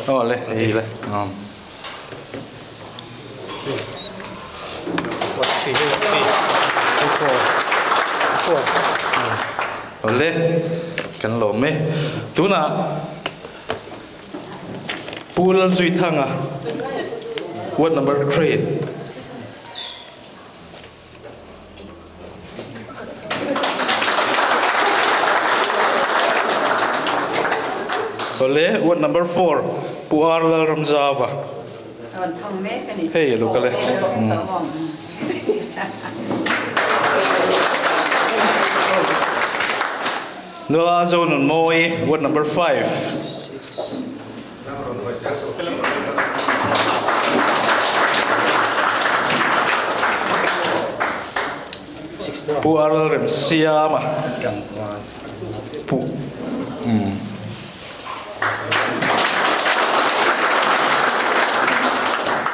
Aw le, hei le. Awle, kan lawm e. Tunah Pu Lalzuithanga, ward number 3. Awle, ward number 4, Pu R Lalramzava. Hei a lo kal e. Nula Zonunmawi, ward number 5. Pu Arl Remsiama Pu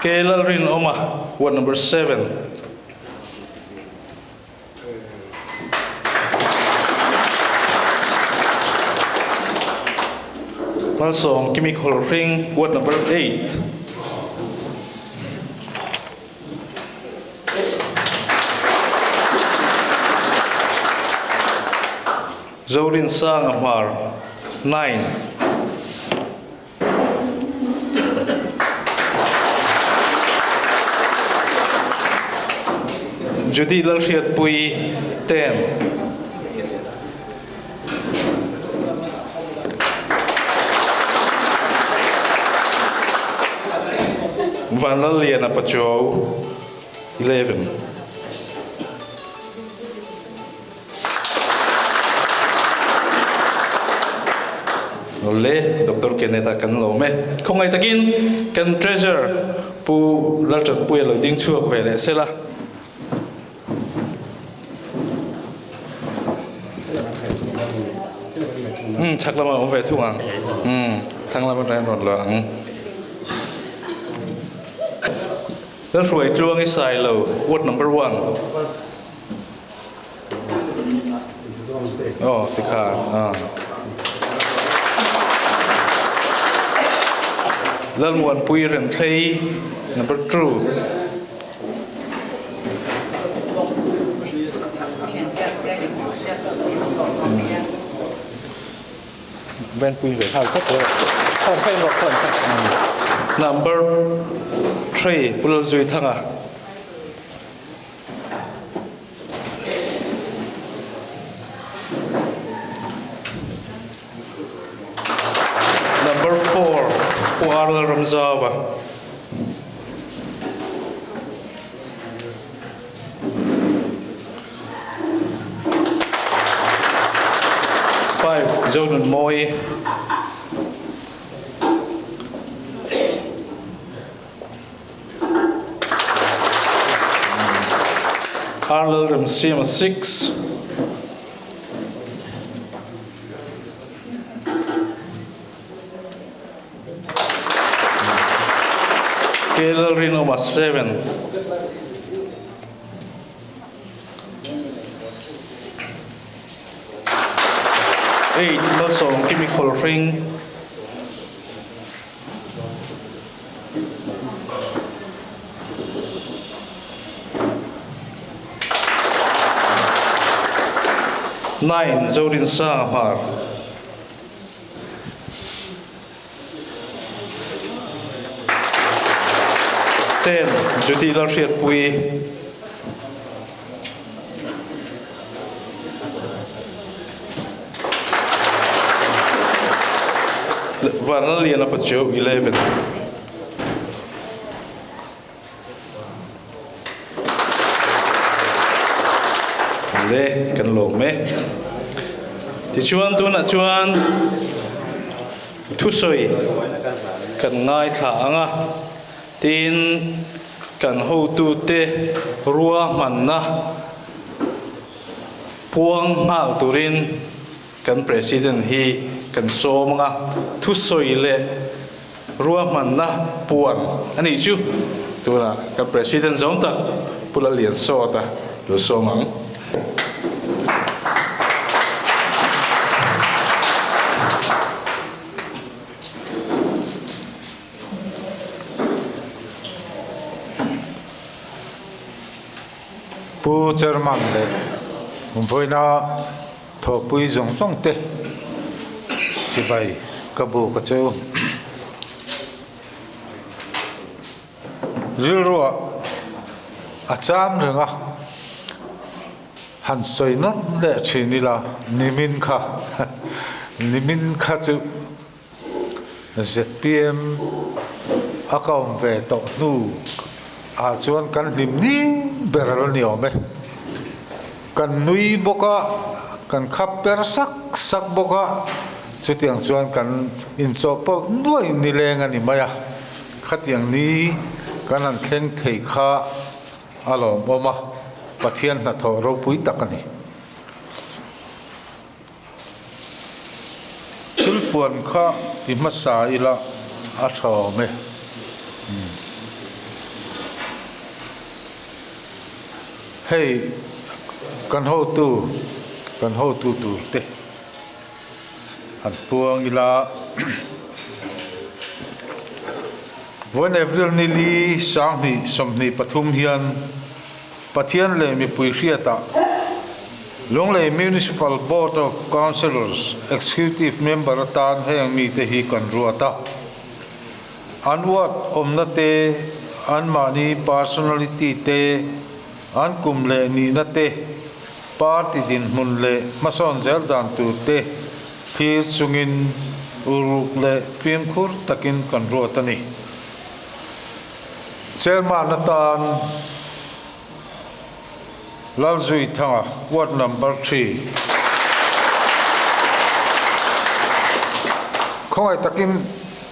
K Lalrinawma ward number 7. Malsawm Kimi Khawlhring, Ward number 8. Zorinsanga Hmar, 9. Judy Lalhriatpuii ten Vanlalliana Pachuau 11. Awle, Doctor Kenneth a kan lawm e. Khawngaih takin kan Treasurer Pu Laltanpuia lo ding chhuak ve leh sela. Umm chhak lamah awm ve thung ang. Umm thlang lam atangin rawn luah ang. Lalhruai Tluangi Sailo, Ward number 1. Aw tikha ah. Lalmuanpui Remthlei number 2. Venpui ve nghal chat rawh. Khawn khain rawh khawn khain. Number 3 Pu Lalzuithanga. Number 4, Pu R Lalramzauva. 5, Zonunmawii. Arlal Remsiama 6. K Lalrinawma 7. 8 Malsawm Kimi Khawlhring. 9 Zorinsanga Hmar. 10 Judy Lalhriatpuii. Vanlalliana Pachuau 11. Le kan lawm e. Tichuan tunah chuan thusawi kan ngaithla ang a, tin kan hotute ruahmanna Puang nghal turin kan President hi kan sawm ang a, thusawi leh ruahmanna puan a nih chu tunah kan President zawng tak Pu Lalliansawta lo sawm ang. Pu Chairman leh vawiina thawhpui zawng zawng te chibai ka bu ka cheu. Rilruah a cham reng a, han sawi nawt leh thin ila nimin kha nimin kha chu zpm a ka awm ve tawh hnu ah chuan kan hlim ni ber a la ni awm e. Kan nui bawk a, kan khap per sak sak bawk a, chutiang chuan kan inchawhpawlh nuaih nileng a ni mai a, khatiang ni kan han thleng thei kha a lawmawm a, Pathian hnathawh ropui tak a ni. Thil puan kha ti hmasa ila a tha awm e. Hei kan hotu kan hotu tur te han puang ila Vawiin April ni li 20 23 hian Pathian leh mipui hriatah Lunglei Municipal Board of Councillors Executive Member atan heng mite hi kan ruat a. An ward awmna te, anmahni personality te, an kum leh nihna te, party dinhmun leh hmasawn zel dan tur te thlir chungin uruk leh fimkhur takin kan ruat a ni. Chairman atan Lalzuithanga, Ward Number Three. Khawngaih takin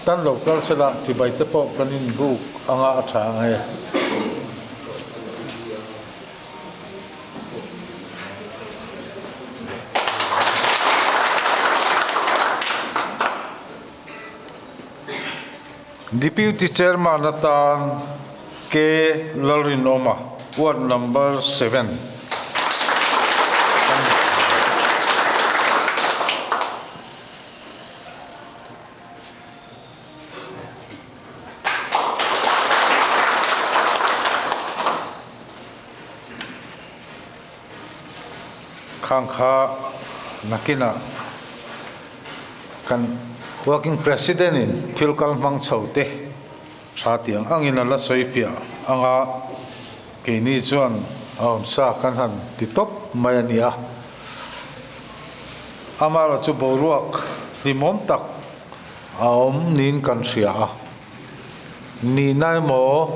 tan lo kal sela chibai te pawh kan inbuk anga a tha ang e. Deputy Chairman atan K. Lalrinawma, Ward Number Seven. Khang kha nakinah kan Working President in thil kal hmang chho te tha tiang angin a la sawi fiah ang a, keini chuan a awmsa kan han ti tawp mai a ni a. Amaherawhchu chu boruak hlimawm tak a awm niin kan hria a. Nihna emaw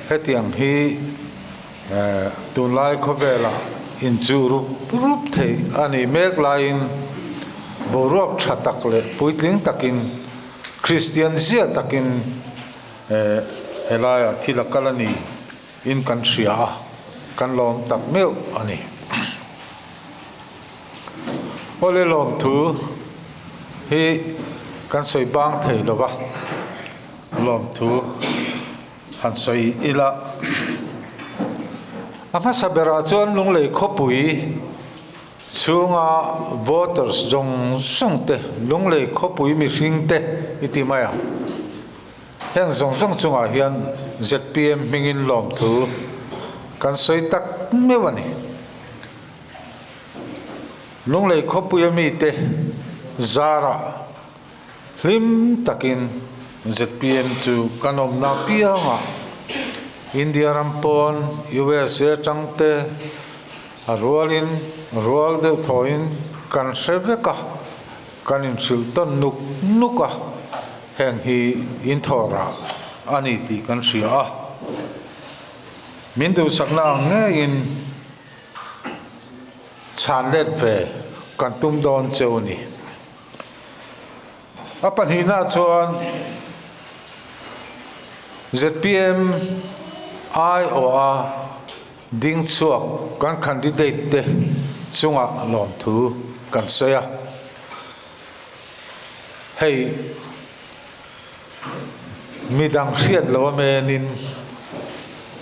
hetiang hi tunlai khawvelah inchuh rup rup theih a nih mek laiin boruak tha tak leh puitling takin Kristian zia takin helaiah thil a kal a ni in kan hria a, kan lawm tak meuh a ni. Awle lawmthu hi kan sawi bang thei lo va, lawmthu han sawi ila. A hmasa berah chuan Lunglei khawpui chhunga voters zawng zawng te, Lunglei khawpui mihring te i ti mai ang. Heng zawng zawng chungah hian zpm hmingin lawmthu kan sawi tak meuh a ni. Lunglei khawpuia mite zarah hlim takin zpm chu kan awmna piangah India ram pawn USA atangte a rualin rual deuh thawhin kan hre vek a, kan inhrilh tawn nuk nuk a, heng hi inthawhrah a ni tih kan hria a. Min duhsakna ang ngeiin Chhan let ve kan tum dawn cheu a ni. A pahnihna chuan zpm aiawha ding chhuak kan candidate te chungah lawmthu kan sawi a. Hei Midang hriat lo a menin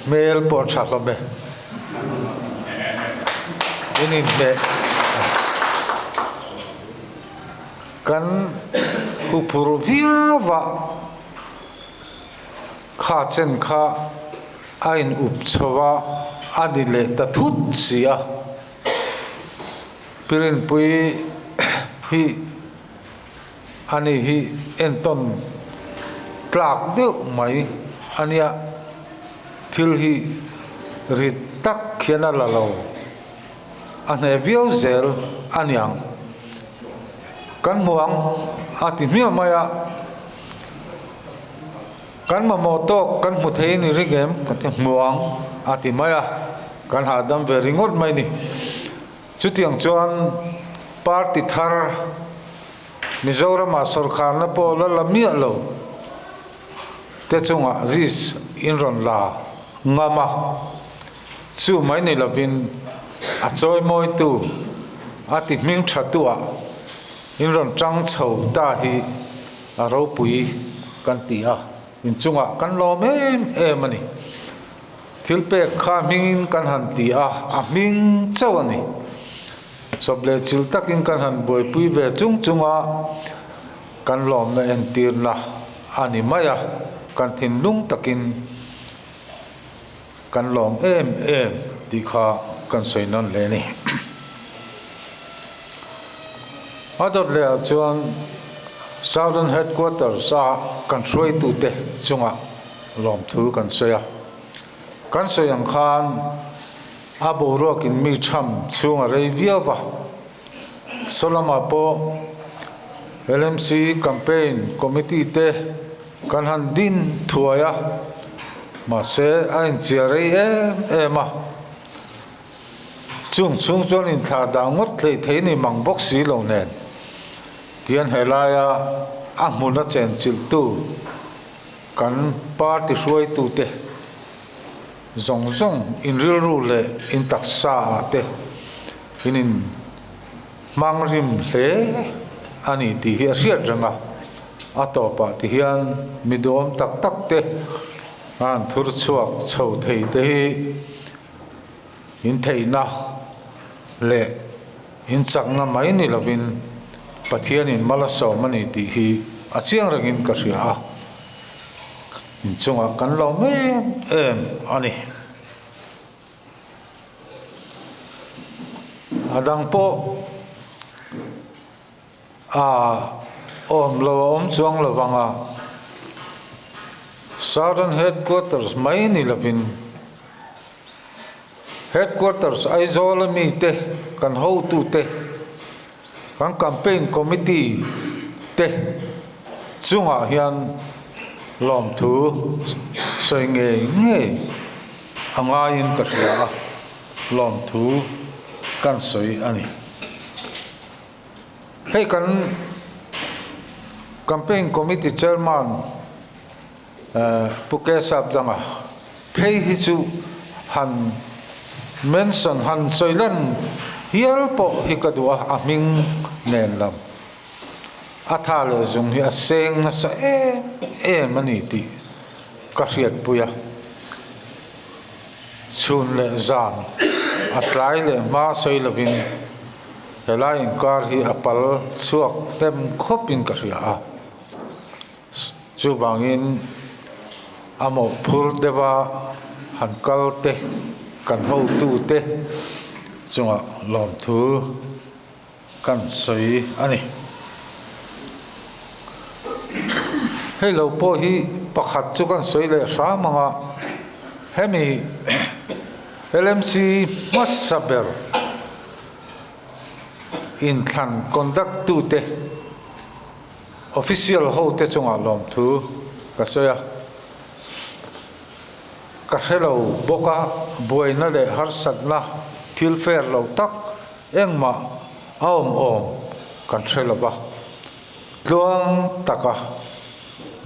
hmel pawh a tha hlawm e. In inhmeh kan huphur viau a, kha chen kha. A in up chho a, a ni leh ta thut si a. Pirinpui hi a ni hi entawn tlak deuh mai a nia, thil hi rit tak hian a la lo, a hneh viau zel a niang. Kan hmu ang a ti hmiah mai a. Kan mamawh tawk kan hmu thei ni ring em? Ka ti hmu ang a ti mai a, kan hahdam ve ringawt mai ni. Chutiang chuan party thar Mizoramah sawrkharna pawh la la miah lo te chungah risk in rawn la ngam a, chu mai ni lovin a chawimawitu a ti hming thatuah in rawn tang chho ta hi A ropui kan ti a, inchungah kan lawm em em a ni. Thil pek kha hmingin kan han ti a, a hming chauh a ni. Chawp leh chil takin kan han buaipui ve chung chung a, kan lawmna entirna a ni mai a, kan thinlung takin kan lawm em em tih kha kan sawi nawn hle a ni. A dawt leh ah chuan Southern Headquarters a kan hruaitute chungah lawmthu kan sawi a. Kan sawi ang khan a boruakin mi tham chhung a rei viau va. Saw lamah pawh LMC Campaign Committee te Kan han din thuai a, mahse a inchia rei em em a. Chung chhung chuan inthlah dah ngawt hlei thei ni mang bawk si lo nen tian helaia a hmun a chenchilhtu kan party hruaitute zawng zawng inrilru leh intaksa ah te in in Hmang rim hle a ni tih hi a hriat reng a, a tawpah ti hian mi duhawm tak tak te a han thur chhuak chho thei te hi intheihna leh inchakna mai ni lovin Pathianin mal a sawm a ni tih hi a chiang rengin ka hria a, inchungah kan lawm em em a ni. A dang pawh a awm lo a awm chuang lo vang a, Southern Headquarters mai ni lovin Headquarters Aizawl a mite kan hotute Kan campaign committee te chungah hian lawmthu sawi ngei ngei a ngaiin ka hria a, lawmthu kan sawi a ni. Hei kan campaign committee chairman Pu Kesap danga phei hi chu han mention han sawi lan hial pawh hi ka duh a, a hming nen lam a tha leh zung hi a seng nasa em em a ni tih ka hriatpui a, chhun leh zan a tlai leh hma sawi lovin helai inkar hi a pal chhuak hnem khawpin ka hria a. Chuvangin a mawhphur deuha han kal te, kan hotute chungah lawmthu kan sawi a ni. Hei lo pawh hi pakhat chu kan sawi leh hram ang a, hemi LMC hmasa ber inthlan conduct tute, Official ho te chungah lawmthu ka sawi a, ka hre lo bawk a, buaina leh harsatna thil fair lo tak engmah a awm awm kan hre lo va, tluang taka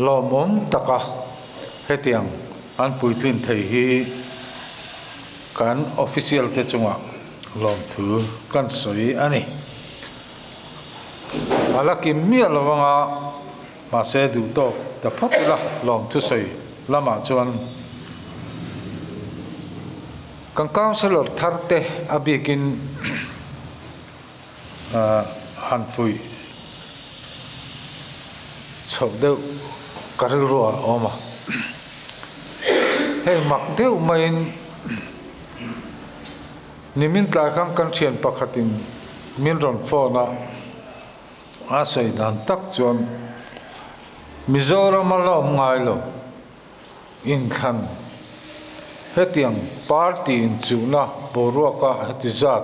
lawmawm taka hetiang an puitlin thei hi kan official te chungah lawmthu kan sawi a ni. A la kim miah lo anga mahse duh tawk ta phawt ila lawmthusawi lamah chuan kan councillor thar te a bikin han fuih chhoh deuh ka rilru ah a awm a. Hei mak deuh maiin nimin tlai khan kan thian pakhatin min rawn phone a, a sawi dan tak chuan Mizoram a la awm ngai lo inthlan hetiang party inchuhna boruaka heti zat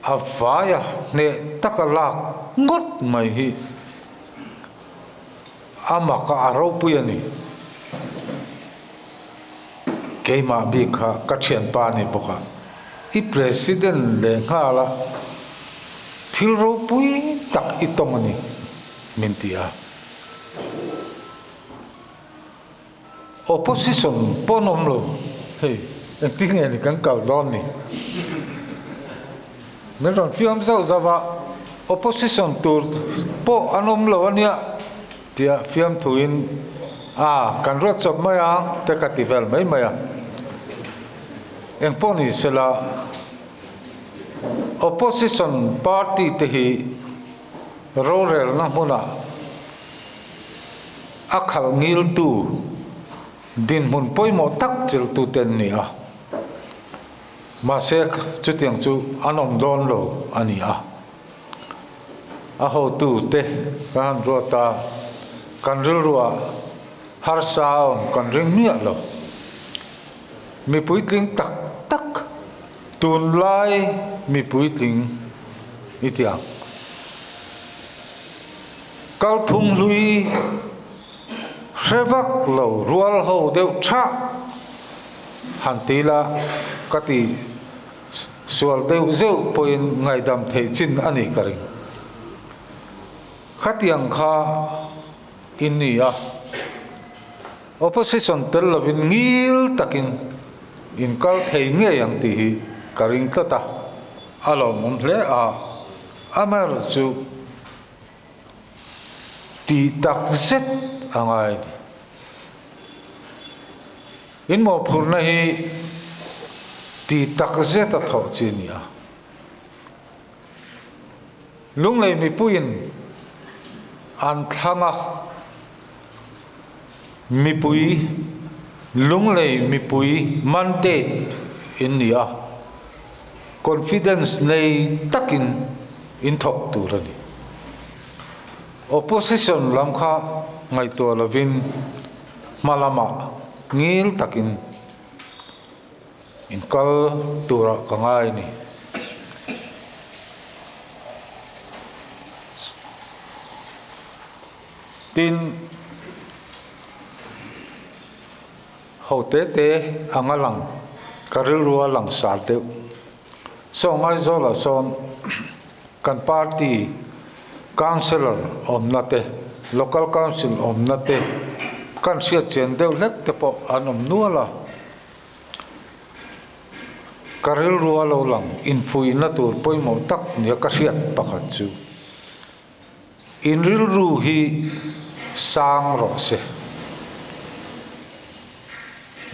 a vaia hneh taka lak ngawt mai hi a mak a, a ropui a ni. Keimah bik kha ka thianpa a ni bawk a, i president leh nghal a, thil ropui tak i tawng a ni, min ti a. Opposition pawh an awm lo, hei engtin nge ni kan kal dawn ni? Min rawn fiam zauh zauh a, opposition tur pawh an awm lo ania tia fiamthuin a kan ruat chawp mai ang te ka ti vel mai mai a. Engpawh ni sela opposition party te hi rorelna hmunah A khalh ngiltu dinhmun pawimawh tak chilhtute an ni a, mahse chutiang chu an awm dawn lo a ni a. A hotute kan han ruat a, kan rilruah harsa a awm kan ring miah lo. Mi puitling tak tak, tunlai mi puitling i ti ang. Kalphung hlui hre vak lo rual ho deuh thah han ti la ka ti sual deuh zeuh pawhin ngaihdam theih chin a nih ka ring. Khatiang kha i ni a, opposition tel lovin ngil takin in kal thei ngei ang tih hi ka ring tlat a, a lawmawm hle a, amaherawhchu Tih tak zet a ngai a ni. In mawhphurhna hi tih tak zet a thawh chi a ni a. Lunglei mipuiin an thlang a, mipui Lunglei mipui mandate in ni a, confidence nei takin in thawk tur a ni. Opposition lam kha ngaihtuah lovin hma lamah ngil takin in kal turah ka ngai a ni. Tin, ho te te anga lang, ka rilru a lang sar deuh. Saw Ngaizawlah sawn kan party councillor awmna te, local council awmna te kan hriat chian deuh hlek te pawh an awm nual a. Ka rilru a lo lang infuihna tur pawimawh tak nia ka hriat pakhat chu. In rilru hi sang rawh se.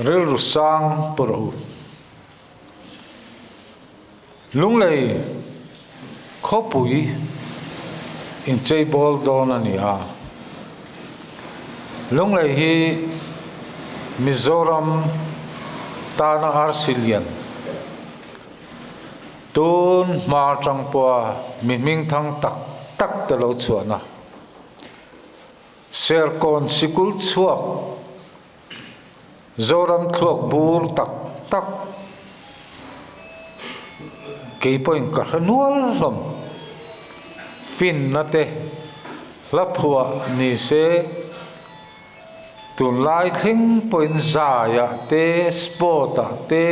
Rilru sang pu rawh u. Lunglei khawpui inchei bawl dawn a ni a. Lunglei hi Mizoram tana arsi lian. Tun hma atang pawha mi hmingthang tak tak te lo chhuahna Serkawn sikul chhuak Zoram thluak bur tak tak kei pawhin ka hre nual hlawm. Finna te hla phuah ni se tunlai thleng pawhin zaiah te sport ah te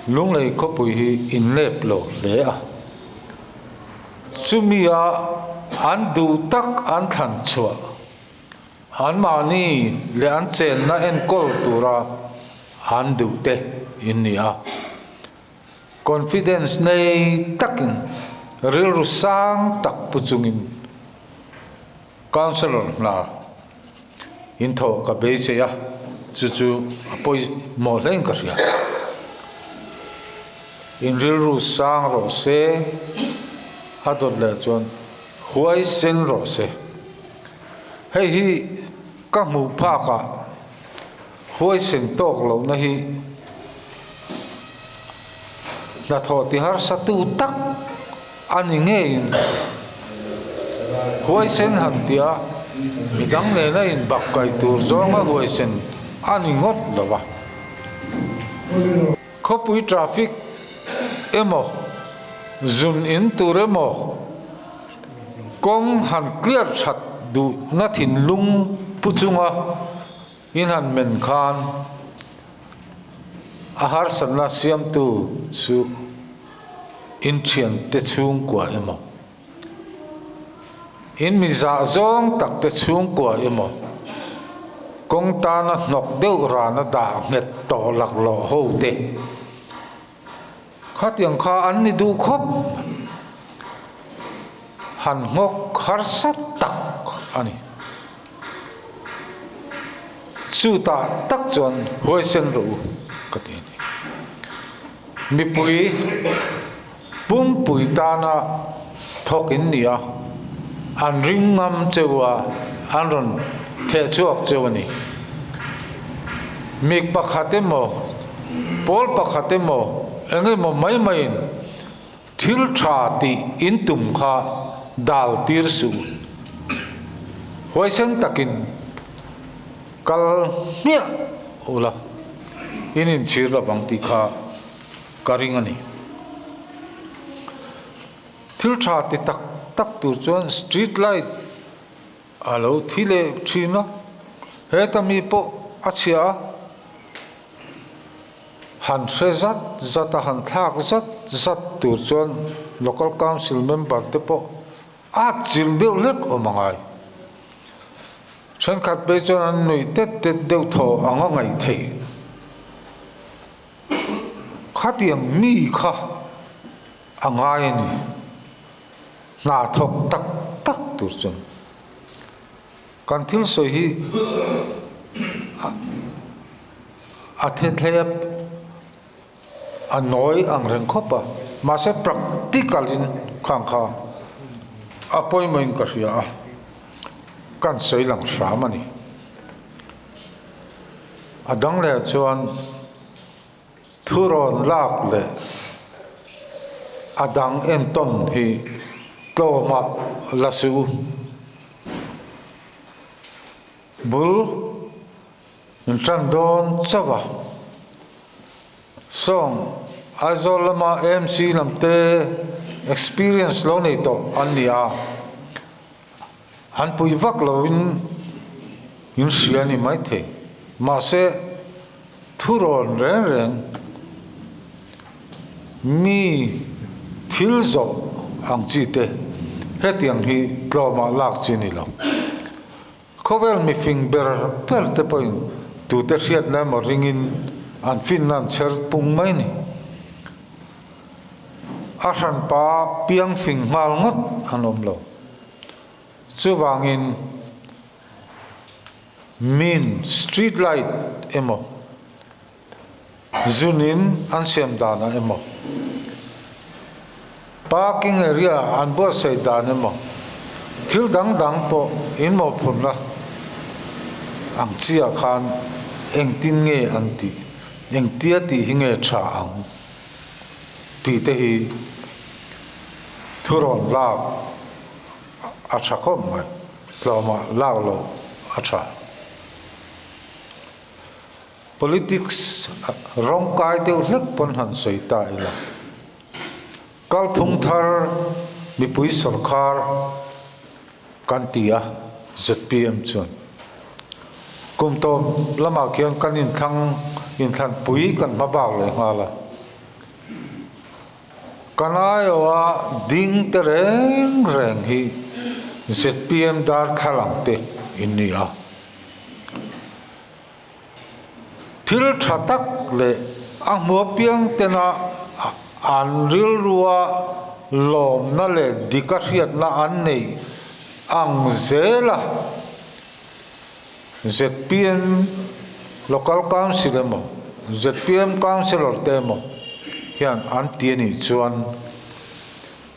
Lunglei khawpui hi inlep lo hle a, chumia an duh tak an thlan chhuah, anmahni leh an chenna enkawl tura an duh te in ni a. Confidence nei takin rilru sang tak pu chungin Councillor hna in thawh ka beisei a, chu chu a pawimawh hle in ka hria. In rilru sang rawh se, a dawt leh chuan huaisen rawh se. Hei hi ka hmuh phakah. Huaisen tawk lohna hi hnathawh ti harsa tu tak a ni ngeiin huaisen han tia midang nena inbak kai tur zawnga huaisen a ni ngawt lo va. Khawpui traffic emaw, zun in tur emaw, kawng han clear that duhna thinlung pu chunga in han men khan a harsatna siamtu chu in thiante chhungkua emaw, in mi zah zawng tak te chhungkua emaw, kawng tana hnawk deuh rana dah nghet tawh laklawh ho te khatiang kha an ni duh khawp han nghawk harsa tak a ni. Chutah tak chuan huaisen rawh u ka ti a ni. Mipui pumpui tana thawk in ni a, an ring ngam cheu a, an rawn theh chhuak cheu a ni. Mik pakhat emaw, pawl pakhat emaw, eng emaw mai maiin thil tha tih in tum kha dal tir suh u. Huaisen takin kal hmiah ula, in inchhir lovang tih kha ka ring a ni. Thil tha ti tak tak tur chuan street light a lo thi leh thin a, heta mi pawh a chhia a, han hre zat zat a, han thlak zat zat tur chuan local council member te pawh a chil deuh hlek awm a ngai. Thenkhat phei chuan an nuih tet tet deuh thaw ang a ngaih theih. Khatiang mi kha a ngai a ni. Hna thawk tak tak tur chuan kan thil sawi hi a thethlep a nawi ang reng khawp a, mahse practical in khang kha a pawimawh in ka hria a, kan sawi lang hram a ni. A dang leh chuan thurawn lak leh a dang entawn hi tlawmah la suh u. Bul in tan dawn chauh a. Sawng Aizawl lama AMC lam te experience lo nei tawh an ni a. An pui vak loin in hria a ni maithei. Mahse, thurawn reng reng mi thil zawh ang chi te hetiang hi tlawmah lak chi a ni lo. Khawvel mifing ber ber te pawhin tute hriatna emaw ringin an finna an chher pung mai a ni. A hranpa piang fing nghal ngawt an awm lo. Chuvangin min street light emaw, zunin an siam danah emaw, parking area an buatsaih dan emaw, thil dang dang pawh in mawhphurhna ang chiah khan engtin nge an tih, engtia tih hi nge tha ang tih te hi thurawn lak a tha khawp mai, tlawmah lak loh a tha. Politics rawngkai deuh hlek pawn han sawi ta ila, kalphung thar mipui sawrkhar kan ti a zpm chuan kum tawp lamah khian kan inthlang inthlanpui kan hma bak leh nghal a. Kan aiawha ding te reng reng hi zpm darthlalang te in ni a. Thil tha tak leh a hmu apiang tena an rilrua lawmna leh dika hriatna an neih ang zela Zpm Local Council emaw, zpm Councillor te emaw hian an ti a nih chuan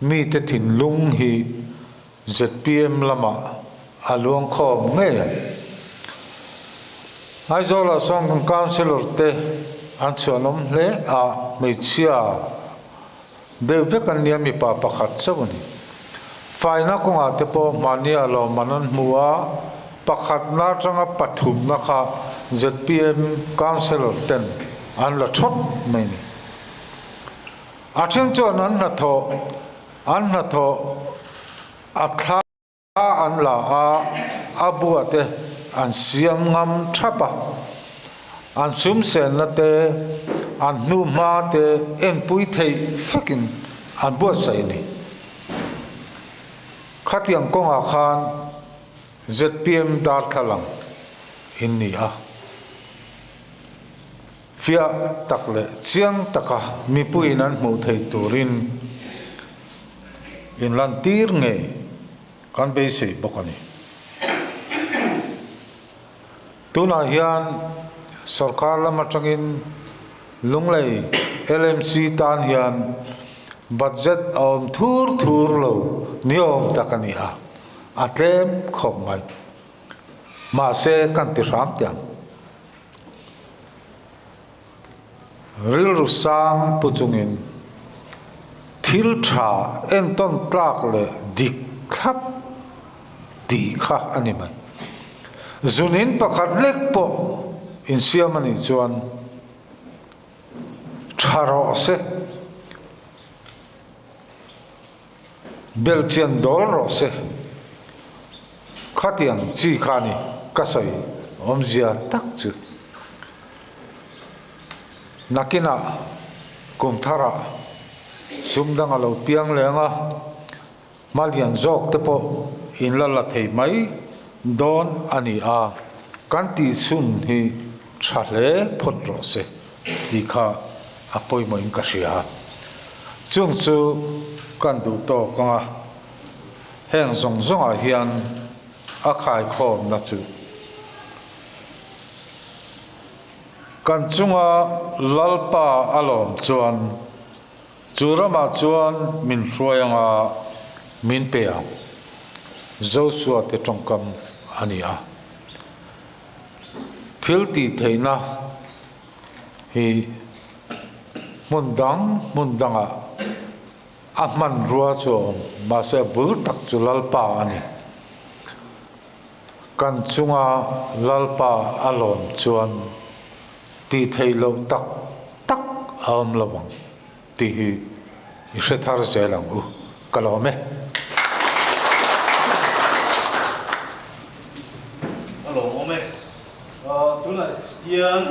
mite thinlung hi zpm lamah a luangkhawm ngei ang. Aizawlah sawn kan councillor te an chhuanawm hle a, hmeichhia deuh vek an nia mipa pakhat chauh a ni. Faina kawngah te pawh hmahnia lawmman an hmu a, pakhatna atanga pathumna kha zpm councillor ten an la thawt mai a ni. A then chuan an hnathawh an hnathawh a thla an la a, a bua te an siam ngam thap a, an sumsenna te an hnuhma te enpui theih fekin an buatsaih a ni. Khatiang kawngah khan zpm darthlalang in ni a. Fiah tak leh chiang taka mipuiin an hmuh theih turin inlantir ngei kan beisei bawk a ni. Tunah hian sorkar lam atangin Lunglei LMC tan hian budget a awm thur thur lo ni awm tak a ni a, a tlem khawp mai. Mahse kan ti hram teh ang. Rilru sang pu chungin thil tha entawn tlak leh dik thlap tih kha a ni mai. Zunin pakhat lek pawh insiam a nih chuan tha rawh se. Belchian dawl rawh se. Khatiang chi kha ni ka sawi awmzia tak chu. Nakinah kum tharah sum dang a lo piang leng a, hmalian zawk te pawh in la la thei mai dawn a ni a, kan tihchhun hi tha hle phawt rawh se. Tih kha a pawimawhin ka hria. Chung chu kan duh tawk ang a, heng zawng zawngah hian a khaikhawmna chu kan chunga Lalpa a lawm chuan chu ramah chuan min hruai anga min pe ang, Joshua te tawngkam a ni a. Thil tih theihna hi hmun dang hmun dangah a hmanrua chu a awm, mahse a bul tak chu Lalpa a ni. Kan chunga Lalpa a lawm chuan tih theih loh tak tak a awm lo ang. Tih hi i hre thar zel ang u, ka lawm e. A lawmawm e. Tunah hian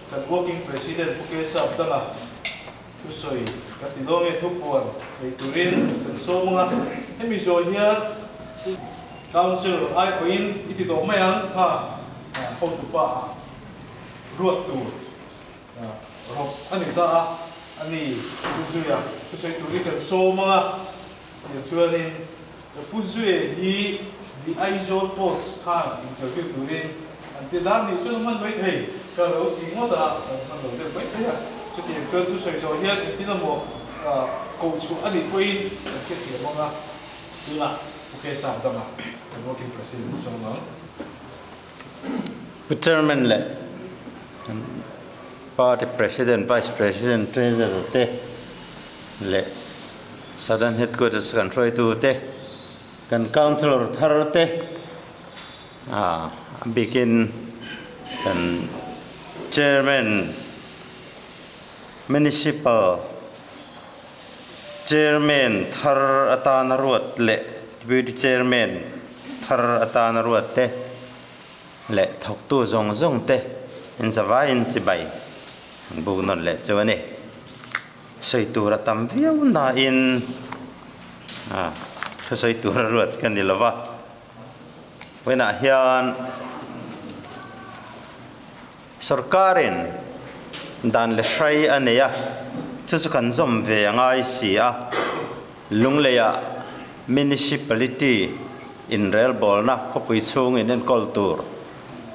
kan working president Pu Kesap danga thusawi kan ti dawn nge thupuan nei turin kan sawm ang a. Hemi zawh hian Council ai pawhin i ti tawh mai ang kha hotupa ah ruat tur. Rawk a ni ta a, a ni Pu Zuia thusawi turin kan sawm ang a, tiang chuanin Pu Zuia hi The Aizawl Post khan interview turin an ti dan nih chuan hman mai thei ka lo ti ngawt a, kan hman lo deuh mai thei a, chutiang chuan thusawi zawh hian engtin emaw koh chhuah a nih pawhin kan hrethiam ang a, tunah Pu Kesap dangah kan working president sawm ang. Pu Chairman leh Party President, Vice President, Treasurer te leh Southern Headquarters kan hruaitu te, kan Councillor thar te, a bikin kan Chairman Municipal Chairman thar atana ruat leh Deputy Chairman thar atana ruat te leh thawktu zawng zawng te inzavaiin chibai an buk nawn leh chu a ni. Sawi tur a tam viau nain thusawi tur a ruat ka ni lova. Vawiinah hian Sorkarin dan leh hrai a nei a, chu chu kan zawm ve a ngai si a. Lungleiah Municipality inrelbawlna khawpui chhung in enkawl tur,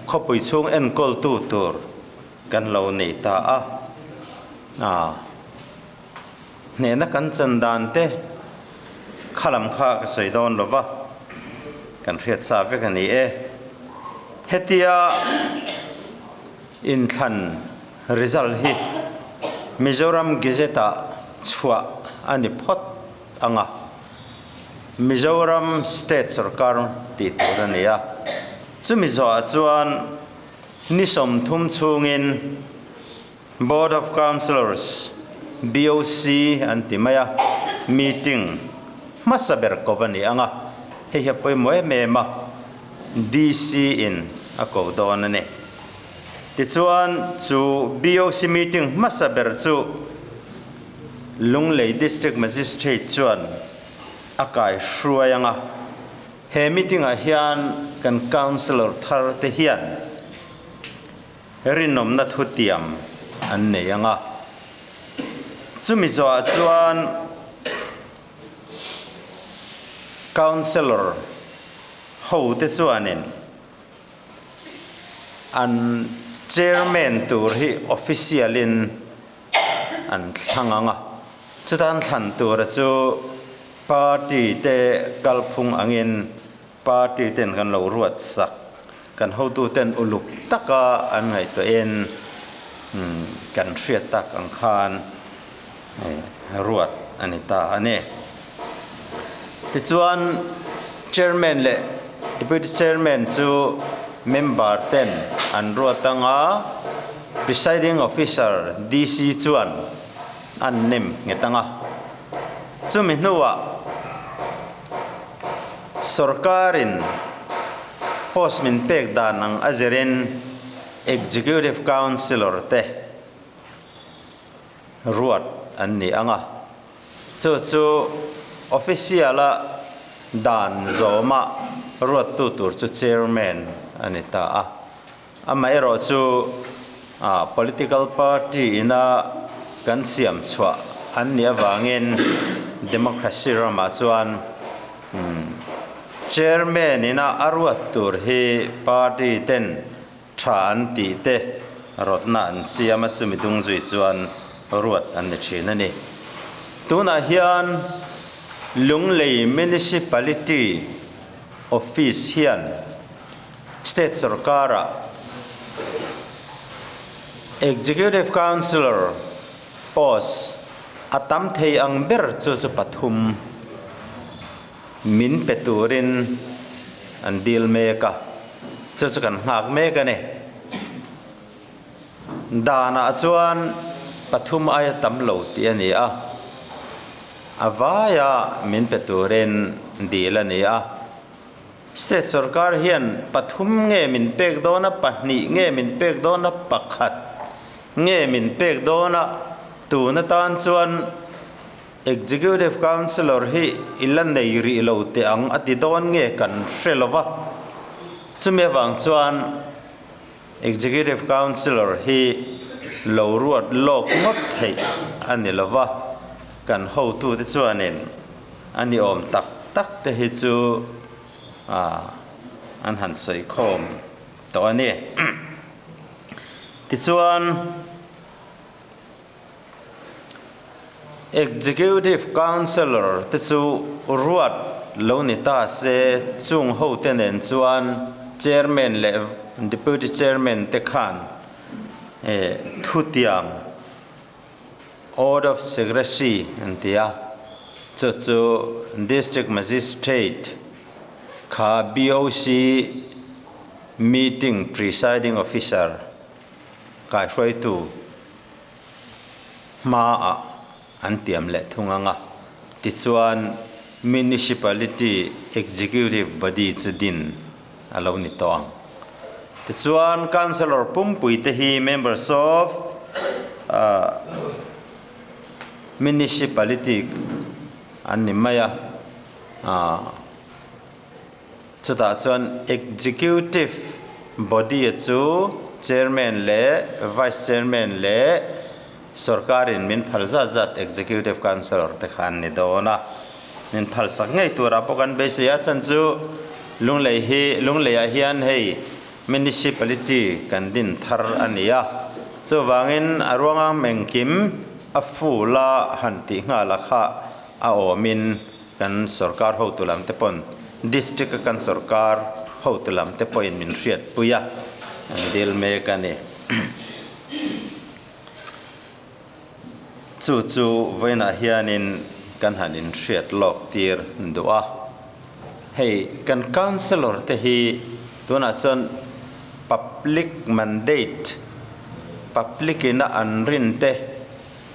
khawpui chhung enkawltu tur kan lo nei ta a. Aa, hnehna kan chan dan te kha lam kha ka sawi dawn lo va, kan hriat sa vek a ni e. Hetia. Inthlan result hi Mizoram Gazette-ah chhuah a ni phawt ang a, Mizoram State sorkar tih tur a ni a. Chumi zawhah chuan ni 30 chhungin Board of Councillors, BOC, an ti mai a, meeting hmasa ber ko va ni ang a, hei hi a pawimawh em em a, DC in a ko dawn a ni. Tichuan chu BOC meeting hmasa ber chu Lunglei District Magistrate chuan a kai hruai ang a, he meeting ah hian kan Councillor thar te hian rinawmna thutiam an nei ang a. Chumi zawhah chuan Councillor hote chuanin an Chairman tur hi official-in an thlang ang a. Chutan thlan tura chu party te kalphung angin Party ten kan lo ruat sak, kan hotu ten uluk taka an ngaihtuahin kan hriat tak ang khan ruat a ni ta a ni. Tichuan Chairman leh Deputy Chairman chu member ten an ruat anga Presiding Officer DC chuan an nem nghet anga. Chumi hnuah Sorkarin post min pek dan ang a zirin Executive Councillor te ruat an ni ang a, chu chu official-a dan zawma ruattu tur chu Chairman a ni ta a. Amaherawh chu political party ina kan siam chhuah an nih avangin democracy ramah chuan chairman ina a ruat tur hi party ten tha an tih te rawtna an siam a, chumi dung zui chuan ruat an ni thin a ni. Tunah hian Lunglei Municipality Office hian State sorkara Executive Councillor post a tam thei ang ber chu chu pathum min pe turin an dil mek a, chu chu kan nghak mek a ni. Danah chuan pathum aia tam lo tih a ni a, a vaia min pe turin dil a ni a. State sorkar hian pathum nge min pek dawn a, pahnih nge min pek dawn a, pakhat nge min pek dawn a, tun atan chuan Executive Councillor hi i la nei rih lo teh ang a ti dawn nge kan hre lo va. Chumi avang chuan Executive Councillor hi lo ruat lawk ngawt theih a ni lo va, kan hotute chuanin A ni awm tak tak te hi chu an han sawi khawm tawh a ni. Tichuan, Executive Councillor te chu ruat lo ni ta se, chung hote nen chuan Chairman leh Deputy Chairman te khan thutiam Oath of Secrecy an ti a, chu chu District Magistrate kha BOC meeting presiding officer kaihruaitu hmaah an tiam leh thung ang a, tichuan Municipality Executive Body chu din a lo ni tawh ang. Tichuan Councillor pumpui te hi members of Municipality an ni mai a, chutah chuan Executive Body chu Chairman leh Vice Chairman leh Sorkarin min phal zat zat Executive Councillor te kha an ni dawn a, min phal sak ngei turah pawh kan beisei a, chhan chu Lunglei hi Lungleiah hian hei Municipality kan din thar a ni a, chuvangin a ruanga engkim a full a han tih nghal a kha a awmin kan sorkar hotu lam te pawn District a kan sorkar hotu lam te pawhin min hriatpui a, an dil mek a ni. Chu chu vawiinah hianin kan han inhriat lawk tir duh a. Hei kan councillor te hi tunah chuan public mandate, public ina an rin te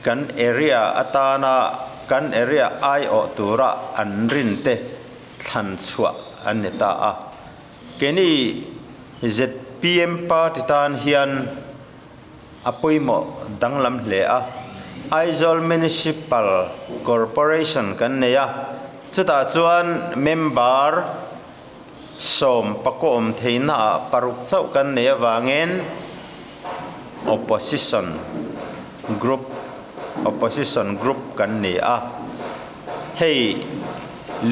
kan area atana kan area aiawh tura an rin te thlan chhuah an ni ta a. Keini zpm party tan hian a pawimawh danglam hle a, Aizawl Municipal Corporation kan nei a, chutah chuan member sawm pakawm theihnaah paruk chauh kan nei avangin opposition group opposition group kan ni a, hei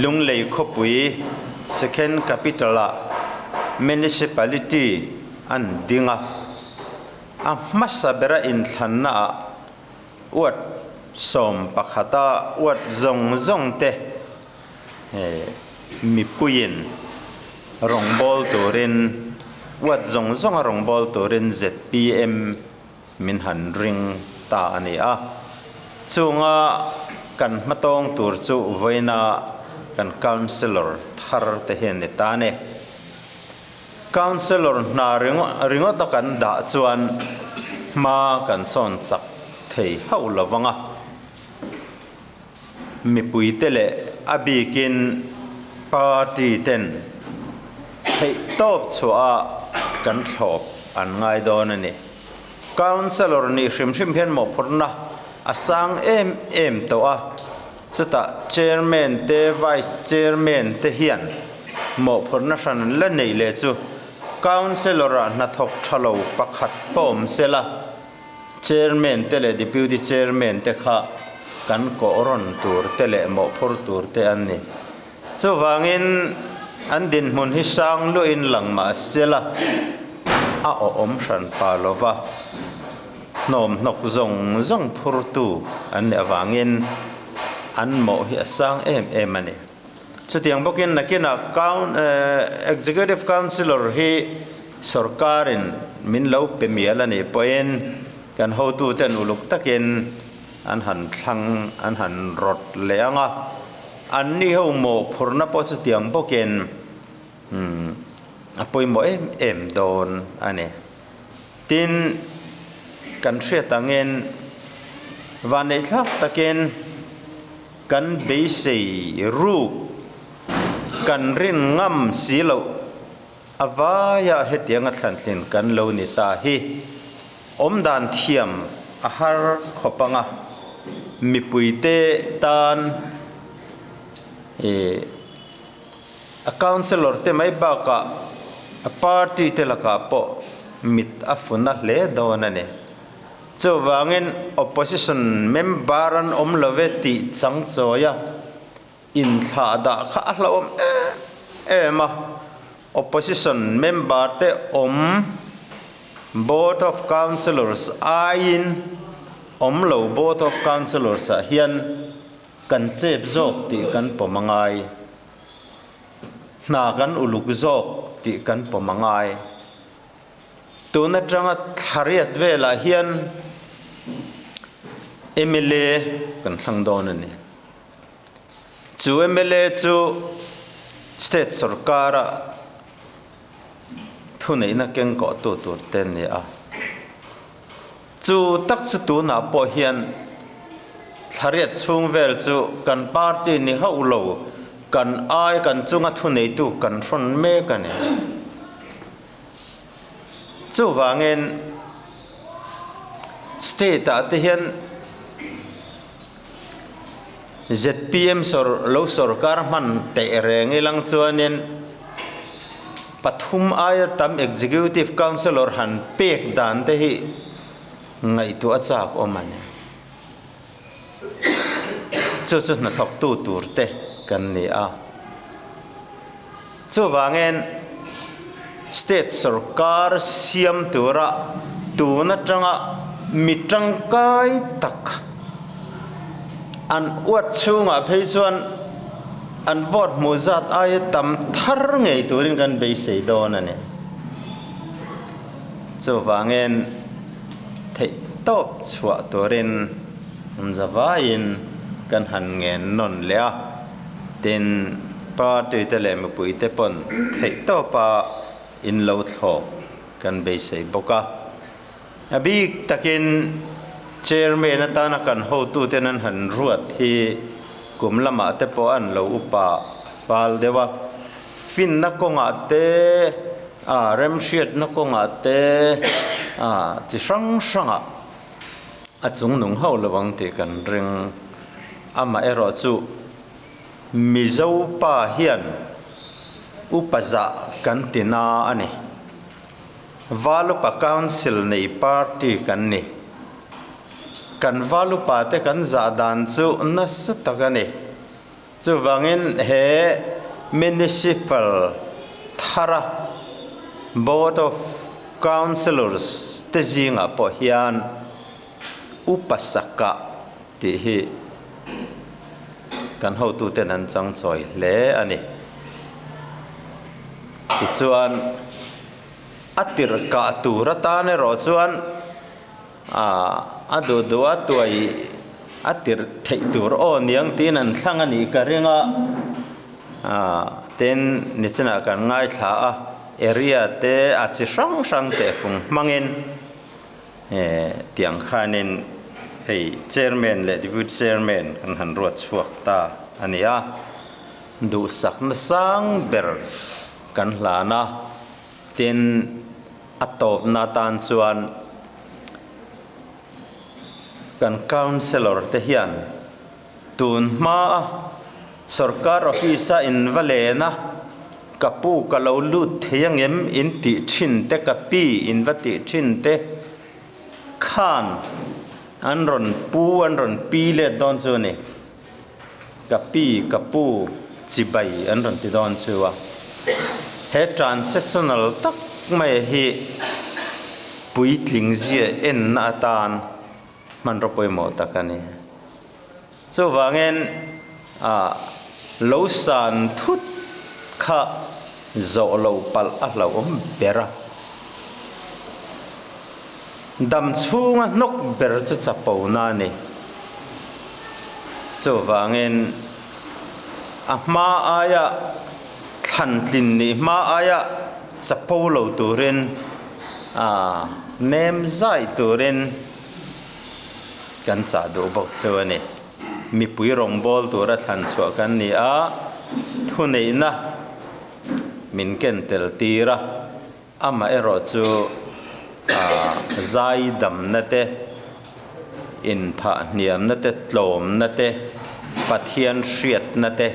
Lunglei khawpui second capital-ah municipality an ding a. A hmasa bera inthlannaah uat sawm pakhata uat zawng zawng te mipuiin rawngbâwl turin uat zawng zawnga rawngbâwl turin zpm min han ring ta a ni a. Chunga kan hmatawng tur chu vawiina kan Councillor thar te hian ni ta a ni. Councillor hna ringawt a kan dah chuan hma kan sawn chak thei hauh lo vang a, mipuite leh a bikin party ten theihtawp chhuah a kan thlawp an ngai dawn a ni. Councillor nih hrim hrim hian mawhphurhna a sang em em tawh a. Chutah Chairman te Vice Chairman te hian mawhphurhna hran an la neih leh chu Councillor-ah hnathawk tha lo pakhat pawh awm se la, Chairman te leh Deputy Chairman te kha kan kawh rawn tur te leh mawhphur tur te an ni. Chuvangin an dinhmun hi sang luahin lang mah se la, a awhawm hran pa lo va. Hnawm hnawk zawng zawng phurtu an nih avangin an mawh hi a sang em em a ni. Chutiang bawkin nakinah Executive Councillor hi sorkarin min lo pe mial a nih pawhin kan hotuten uluk takin an han thlang an han rawt leh ang a, anni ho mawhphurhna pawh chutiang bawkin a pawimawh em em dawn a ni. Tin, kan hriat angin vanneihthlak takin kan beisei ruk, kan rin ngam si loh a vaia hetianga thlantlin kan lo ni ta hi awmdan thiam a har khawp ang a, mipuite tan ih A councillor te mai bakah a party te lakah pawh mit a fun a hle dawn a ni. Chuvangin opposition member an awm lo ve tih chang chawi a, inthlah dah kha a hlauhawm em em a. Opposition member te awm Board of Councillors aiin awm lo Board of Councillors ah hian Kan chep zawk tih kan pawm a ngai. Hna kan uluk zawk tih kan pawm a ngai. Tun atanga thlariat velah hian mla kan thlang dawn a ni. Chu mla chu state sorkara thuneihna kengkawhtu tur te a ni a. Chu tak chu tunah pawh hian thlariat chhung vel chu kan party ni hauh lo, kan ai kan chunga thuneitu kan hrawn mek a ni. Chuvangin state ah te hian zpm sawr lo sawrkar hman teh reng ilang chuanin pathum aia tam executive councillor han pek dan te hi ngaihtuah a chak awm a ni. Chu chu hnathawktu tur te kan ni a. Chuvangin state sorkar siam tura tun atanga mi tangkai tak an uat chhungah phei chuan an vote hmuh zat aia tam thar ngei turin kan beisei dawn a ni. Chuvangin. tawp chhuah turin zavaiin kan han ngen nawn leh a, tin party te leh mipui te pawn theih tawpa in lo thlawp kan beisei bawk a. A bik takin Chairman atana kan hotuten an han ruat hi kum lamah te pawh an lo upa fal deuh a, finna kawngah te, a remhriatna kawngah te, a chi hrang hrangah a chungnung ho lo ang tih kan ring. Amaherawh chu Mizo pa hian upa zah kan ti na a ni. Valupa Council nei party kan ni. Kan Valupa te kan zah dan chu nasa tak a ni. Chuvangin he Municipal thara Board of Councillors te zingah pawh hian Upa Saka tih hi kan hotuten an changchawi hle a ni. Tichuan, a tirhkah tur atan erawh chuan a duh duh a tuai a tirh theih tur aw niang tiin an thlang a nih ka ring a, tin nichinah kan ngaithla a, area te a chi hrang hrang tehfung hmangin tiang khanin hei chairman leh deputy chairman kan han ruat chhuak ta a ni a. Duhsakna sang ber kan hlan a, tin a tawpna atan chuan kan councillor te hian tun hmaa sorkar office a in va len a, ka pu ka lo lut thei angem in tih thin te, ka pi in va tih thin te khan an rawn pu an rawn pi let dawn chu a ni. Ka pi, ka pu, chibai an rawn ti dawn chu a. He transitional tak mai hi puitling zia enna atan hmanraw pawimawh tak a ni. Chuvangin ah lo san thut kha zawh loh palh a hlauhawm ber a. Dam chhunga hnawk ber chu chapona a ni. Chuvangin a hma aia thlantlin nih hma aia chapo lo turin a nem zai turin kan chah duh bawk chu a ni. Mipui rawngbâwl tura thlan chhuah kan ni a, thuneihna min ken tel tir a. Amaherawh chu zaidamna te, inphahhniamna te, tlawmna te, Pathian hriatna te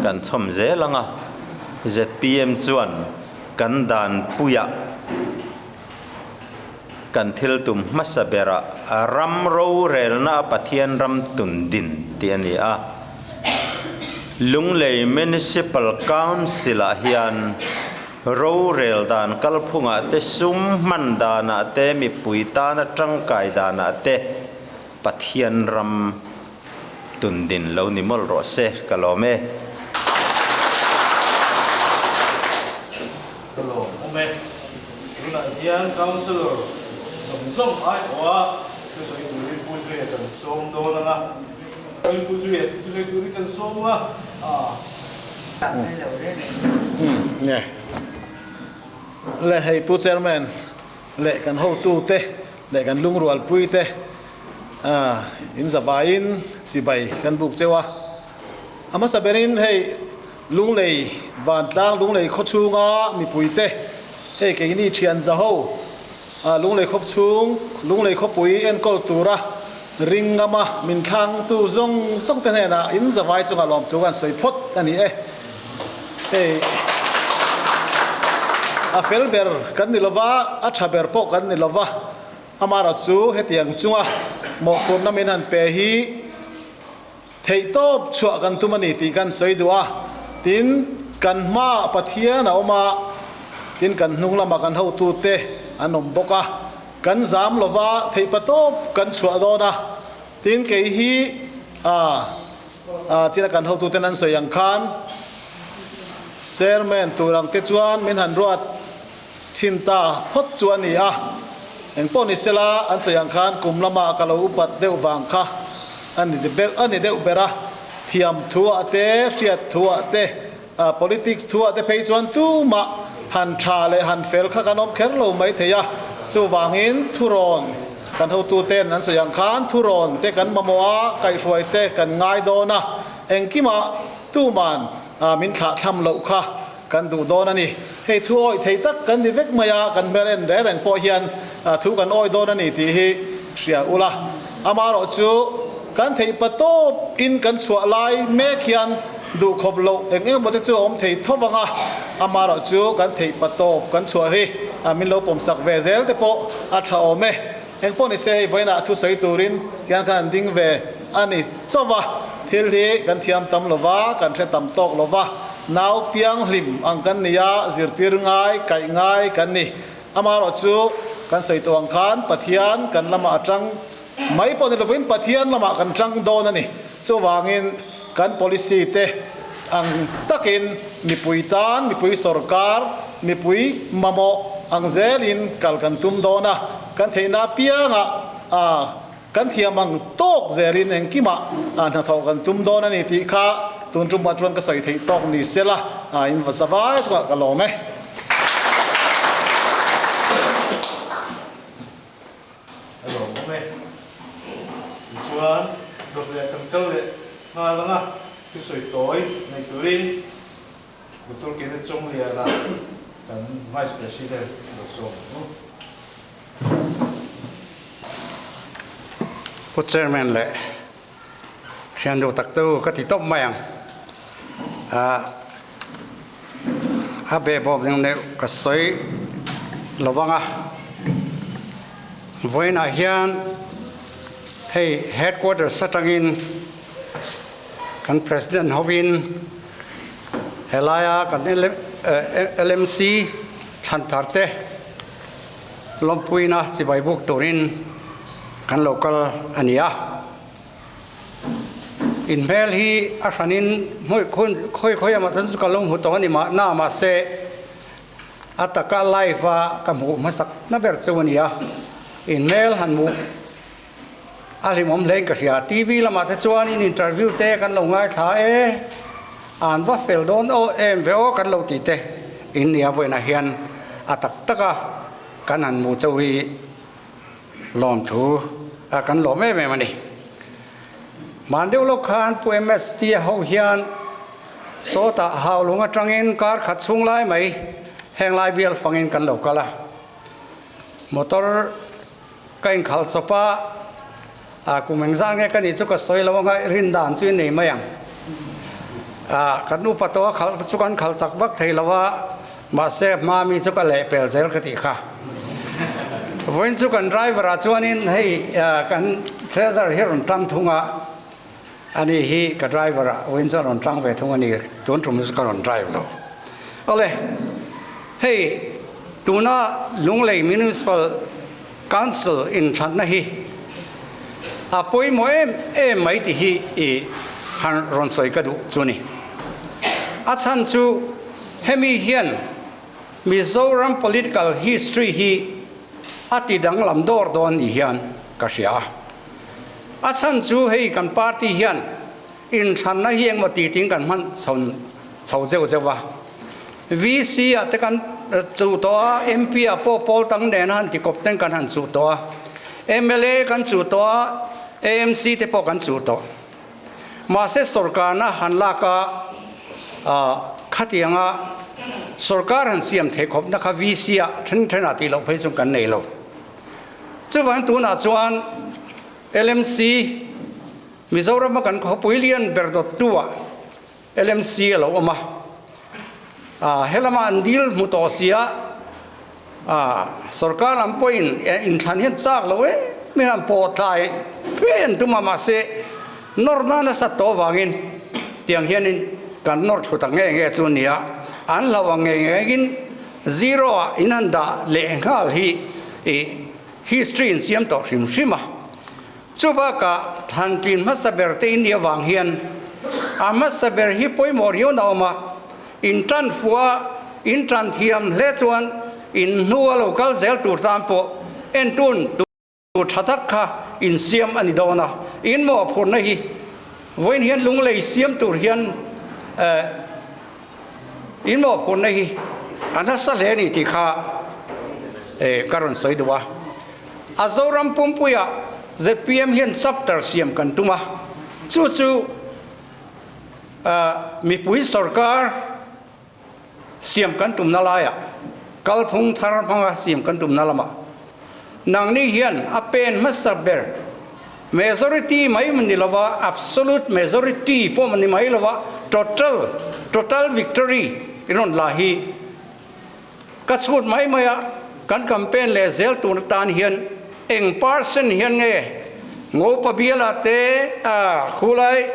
kan chhawm zel ang a, zpm chuan kan danpuiah kan thil tum hmasa berah ram rorelna a Pathian ram tun din tih a ni a. Lunglei Municipal Council-ah hian Rorel dan kalphungah te, sum hman danah te, mipui tana tangkai danah te Pathian ram tundin lo ni mawlh rawh se, ka lawm e. Ka lawm awm e. Tunah hian Councillor zawng zawng aiawha thusawi turin Pu Zuia kan sawm dawn ang a. Pu Zuia thusawi turin kan sawm ang a. Le hei Pu Chairman leh kan hotu te leh kan lungrualpui te in zavaiin chibai kan buk cheu a. A hmasa berin hei Lunglei vantlang Lunglei khaw chhunga mipui te hei keini thian zaho Lunglei khawp chhung Lunglei khawpui enkawl tura ring ngama min thlangtu zawng zawng te hnenah in zavai chunga lawmtu kan sawi phawt a ni e. Hei a fel ber kan ni lova, a tha ber pawh kan ni lova, amara chu hetiang chunga mawhphurhna min han pe hi Theihtawp chhuah kan tum a ni tih kan sawi duh a, tin, kan hmaah Pathian a awm a, tin kan hnung lamah kan hotute an awm bawk a, kan zam lova theihpatawp kan chhuah dawn a, tin kei hi ah china kan hotuten an sawi ang khan Chairman tur ang te chuan min han ruat thin ta phawt chu a ni a. Engpawh ni sela an sawi ang khan kum lama ka lo upat deuh vang kha a ni a ni deuh ber a, thiam thuah te, hriat thuah te, politics thuah te phei chuan tumah han tha leh han fel kha kan awm kher lo mai thei a. Chuvangin thurawn kan hotuten an sawi ang khan thurawn te kan mamawh a, kaihhruai te kan ngai dawn a, engkimah tuman min thlahthlam loh kha kan duh dawn a ni. Hei thu awih thei tak kan ni vek mai a, kan hmel en reng reng pawh hian thu kan awih dawn a ni tih hi hria ula. Amaherawh chu kan theih pa tawp in kan chhuah lai mek hian duh khawp loh eng eng emaw te chu a awm thei tho vang a, amaherawh chu kan theih pa tawp kan chhuah hi min lo pawmsak ve zel te pawh a tha awm e. Eng pawh ni se hei vawiinah thu sawi turin tiang khan an ding ve a ni chauh a, thil hi kan thiam tam lo va, kan hre tam tawk lo va, nau piang hlim ang kan ni a, zirtir ngai, kaih ngai kan ni. Amaherawh chu kan sawi tawh ang khan Pathian kan lamah a tang mai pawh ni lovin Pathian lamah kan tang dawn a ni. Chuvangin kan policy te ang takin mipui tan, mipui sorkar, mipui mamawh ang zelin kal kan tum dawn a, kan theihna apiangah kan thiam ang tawk zelin engkimah hnathawh kan tum dawn a ni tih kha tun tumah chuan ka sawi theih tawk ni sela in va za vai chungah ka lawm e. A lawmawm e. Tichuan, dawt leh kan kal leh nghal ang a, thusawi tawi nei turin Doctor Kenneth Chawngliana kan Vice President lo sawm ang u. Pu Chairman leh thian duh tak te u ka ti tawp mai ang. A behbawm eng neuh ka sawi lo vang a, vawiinah hian hei headquarters atangin kan president hovin helaia kan LMC thlan thar te lawmpuina chibai buk turin kan lo kal a ni a. In hmel hi a hranin hmuih khun khawi khawi amah chuan chu ka lo hmu tawh a ni mahna mahse a taka live a ka hmuh hmasak na ber chu a ni a, in hmel han hmuh a hlimawm hlein ka hria. TV lamah te chuan in interview te kan lo ngaithla e, an va fel dawn aw em ve aw kan lo tih te in nia vawiinah hian a tak taka kan han hmuh chauh hi Lawmthu a kan lawm em em a ni. Hman deuh lawk khan Pu MST a ho hian sawtah Haulung atangin kar khat chhung lai mai heng lai bial fangin kan lo kal a. Motor ka inkhal chawp a, a kum engzah nge ka nih chu ka sawi lo anga rin dan chu i nei mai ang. A kan upa tawh a khalh chu kan khalh chak vak thei lo a, Mahse hma mi chu ka leh pel zel ka tih kha. Vawiin chu kan driver ah chuanin hei kan treasure hi rawn tang thung a, ani hi ka driver ah vawiin chuan rawn tang ve thung a ni, tun tum chu ka rawn drive lo. Awle, hei tuna Lunglei Municipal Council inthlanna hi a pawimawh em em mai tih hi i han rawn sawi ka duh chu ni. A chhan chu Hemi hian Mizoram political history hi a ti danglam dawr dawn ni hian ka hria a. A chhan chu hei kan party hian inthlanna hi engmaw ti ting kan hman chho chho zeuh zeuh a. VC ah te kan chuh tawh a, MP ah pawh pawl tang nen a han ti kawp ten kan han chuh tawh a, mla kan chuh tawh a, AMC te pawh kan chuh tawh. Mahse sorkarna han lak a, khatianga sorkar han siam theih khawpna kha VC ah then then ah tih loh phei chu kan nei lo. Chuvang tunah chuan LMC Mizoram a kan khawpui lian ber dawttu ah LMC a lo awm a, helama an dil hmu tawh si a, sorkar lam pawhin inthlan hian chak lo em em an pawh tlai fe an tum a, mahse nawr na nasat tawh avangin tiang hianin kan nawr thlu ta nge nge chu a ni a, an hlauh ang nge ngengin zero ah in han dah leh nghal hi history in siam tawh hrim hrim a. Chu bakah thlantlin hmasa ber te in nih avang hian a hmasa ber hi pawimawh riau na awm a, in tan fuh a, in tan thiam hle chuan in hnu a lo kal zel tur tan pawh Entun tur tha tak kha in siam a ni dawn a, in mawhphurhna hi vawiin hian lunglei siam tur hian in mawhphurhna hi a nasa hle a ni tih kha ka rawn sawi duh a. A Zoram pumpuiah zpm hian chapter siam kan tum a, chu chu mipui sorkar siam kan tumna laiah kalphung thar hmanga siam kan tumna lamah nangni hian a pen hmasa ber majority mai ni lova absolute majority pawh ni mai lova total total victory i rawn la hi ka chhut mai mai a kan campaign leh zel tur atan hian eng percent hian nge Ngopa bialah te khulai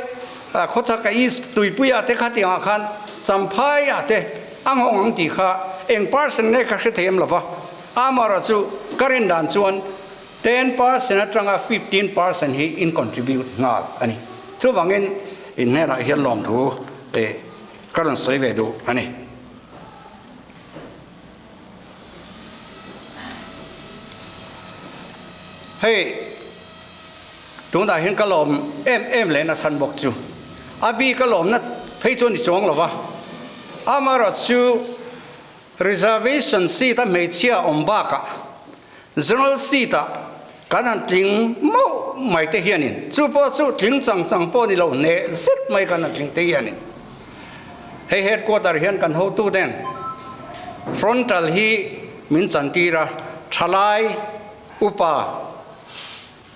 khawchhaka east tuipuiah te khatiangah khan Champhaiah te a nghawng ang tih kha eng percent nge ka hre thei em lova amaherawh chu ka rin dan chuan 10% atanga 15% hi in contribute nghal a ni. Chuvangin in hnenah hian lawmthu ka rawn sawi ve duh a ni. Hei tunah hian ka lawm em em leh nasan bawk chu a bik a lawmna phei chu a ni chuang lo va, amaherawh chu reservation seat a hmeichhia awm bakah general seat ah kan han tling mauh mai te hianin chu pawh chu tling chang chang pawh ni lo hneh zet mai kan han tling te hianin hei headquarter hian kan hotu ten frontal hi min chantir a thalai upa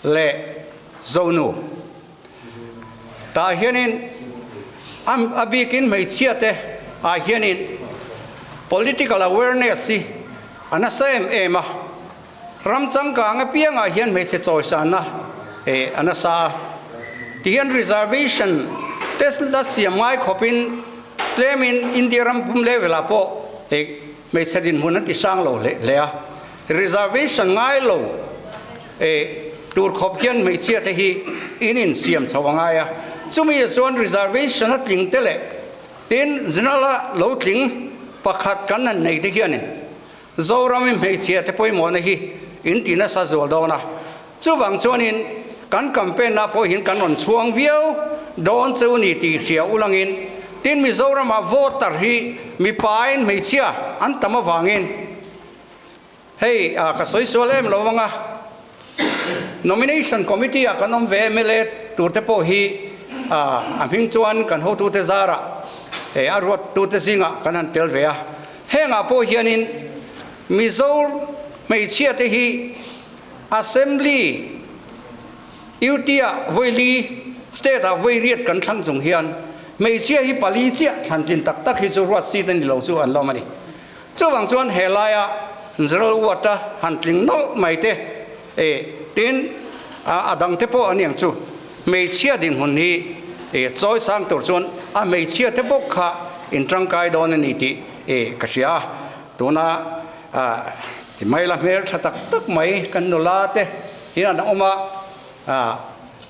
leh zonu tah hianin a bikin hmeichhia te ah hianin political awareness hi a nasa em em a ram changkang apiangah hian hmeichhe chawisanna eh a nasa a tihian reservation test la siam ngai khawpin tlemin India ram pum level ah pawh eh hmeichhe dinhmun an ti sang lo hle hle a reservation ngai lo eh tur khawp hian hmeichhia te hi in insiam chho a ngai a chumi chuan reservation a tling te leh tin general a lo tling pakhat kan han nei te hianin Zorami hmeichhia te pawimawhna hi in ti nasa zual dawn a, chuvang chuanin kan campaign ah pawh hian kan rawn chhuang viau dawn cheu ni tih hria ulangin tin Mizoramah voter hi mipain hmeichhia an tam avangin hei ka sawi sual em lo anga nomination committee ah kan awm ve mla tur te pawh hi a hming chuan kan hotute zarah a ruattute zingah kan han tel ve a. Hengah pawh hianin Mizo hmeichhia te hi Assembly UT ah vawi-li, State ah vawi-riat kan thlang chung hian hmeichhia hi pali chiah thlantlin tak tak hi chu ruat seat a ni lo chu an lawm a ni. Chuvang chuan he laia General Ward a han tling nawlh mai te e tin a dang te pawh a niang chu hmeichhia dinhmun hi e chawi sang tur chuan a hmeichhia te bawk kha in tangkai dawn a ni tih e ka hria a. Tuna ti mai la hmel tha tak tak mai kan nula te hian an awm a,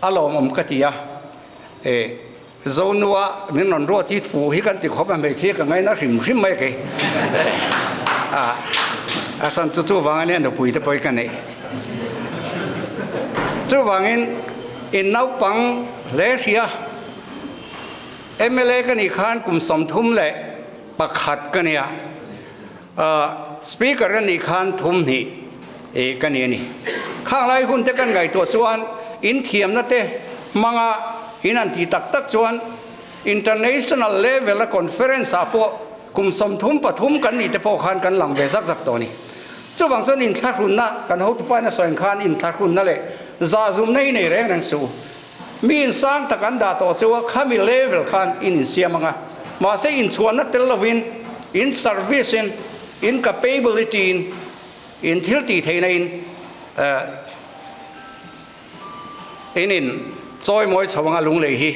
a lawmawm ka ti a. E Zonua min rawn ruat hi fu hi kan ti khawp a, hmeichhia ka ngaina hrim hrim mai kei. A san chu chuvang ania nupui te pawh hi ka neih. Chuvangin in naupang hle hria mla ka nih khan kum 31 ka nia, Speaker ka nih khan thum hnih ka ni a ni. Khang lai hun te kan ngaihtuah chuan in thiamna te hmanga in han tih tak tak chuan international level a conference ah pawh kum 33 kan nih te pawh khan kan lang ve zak zak tawh a ni. Chuvang chuan inthlahrunna kan hotupa in a sawi ang khan inthlahrunna leh zahzumna hi nei reng reng suh u. Mi insang tak an dah tawh chu a khami level khan in insiam ang a, mahse inchhuahna tel lovin in service in, in capability in, in thil tih theihna in in in chawimawi chho anga lunglei hi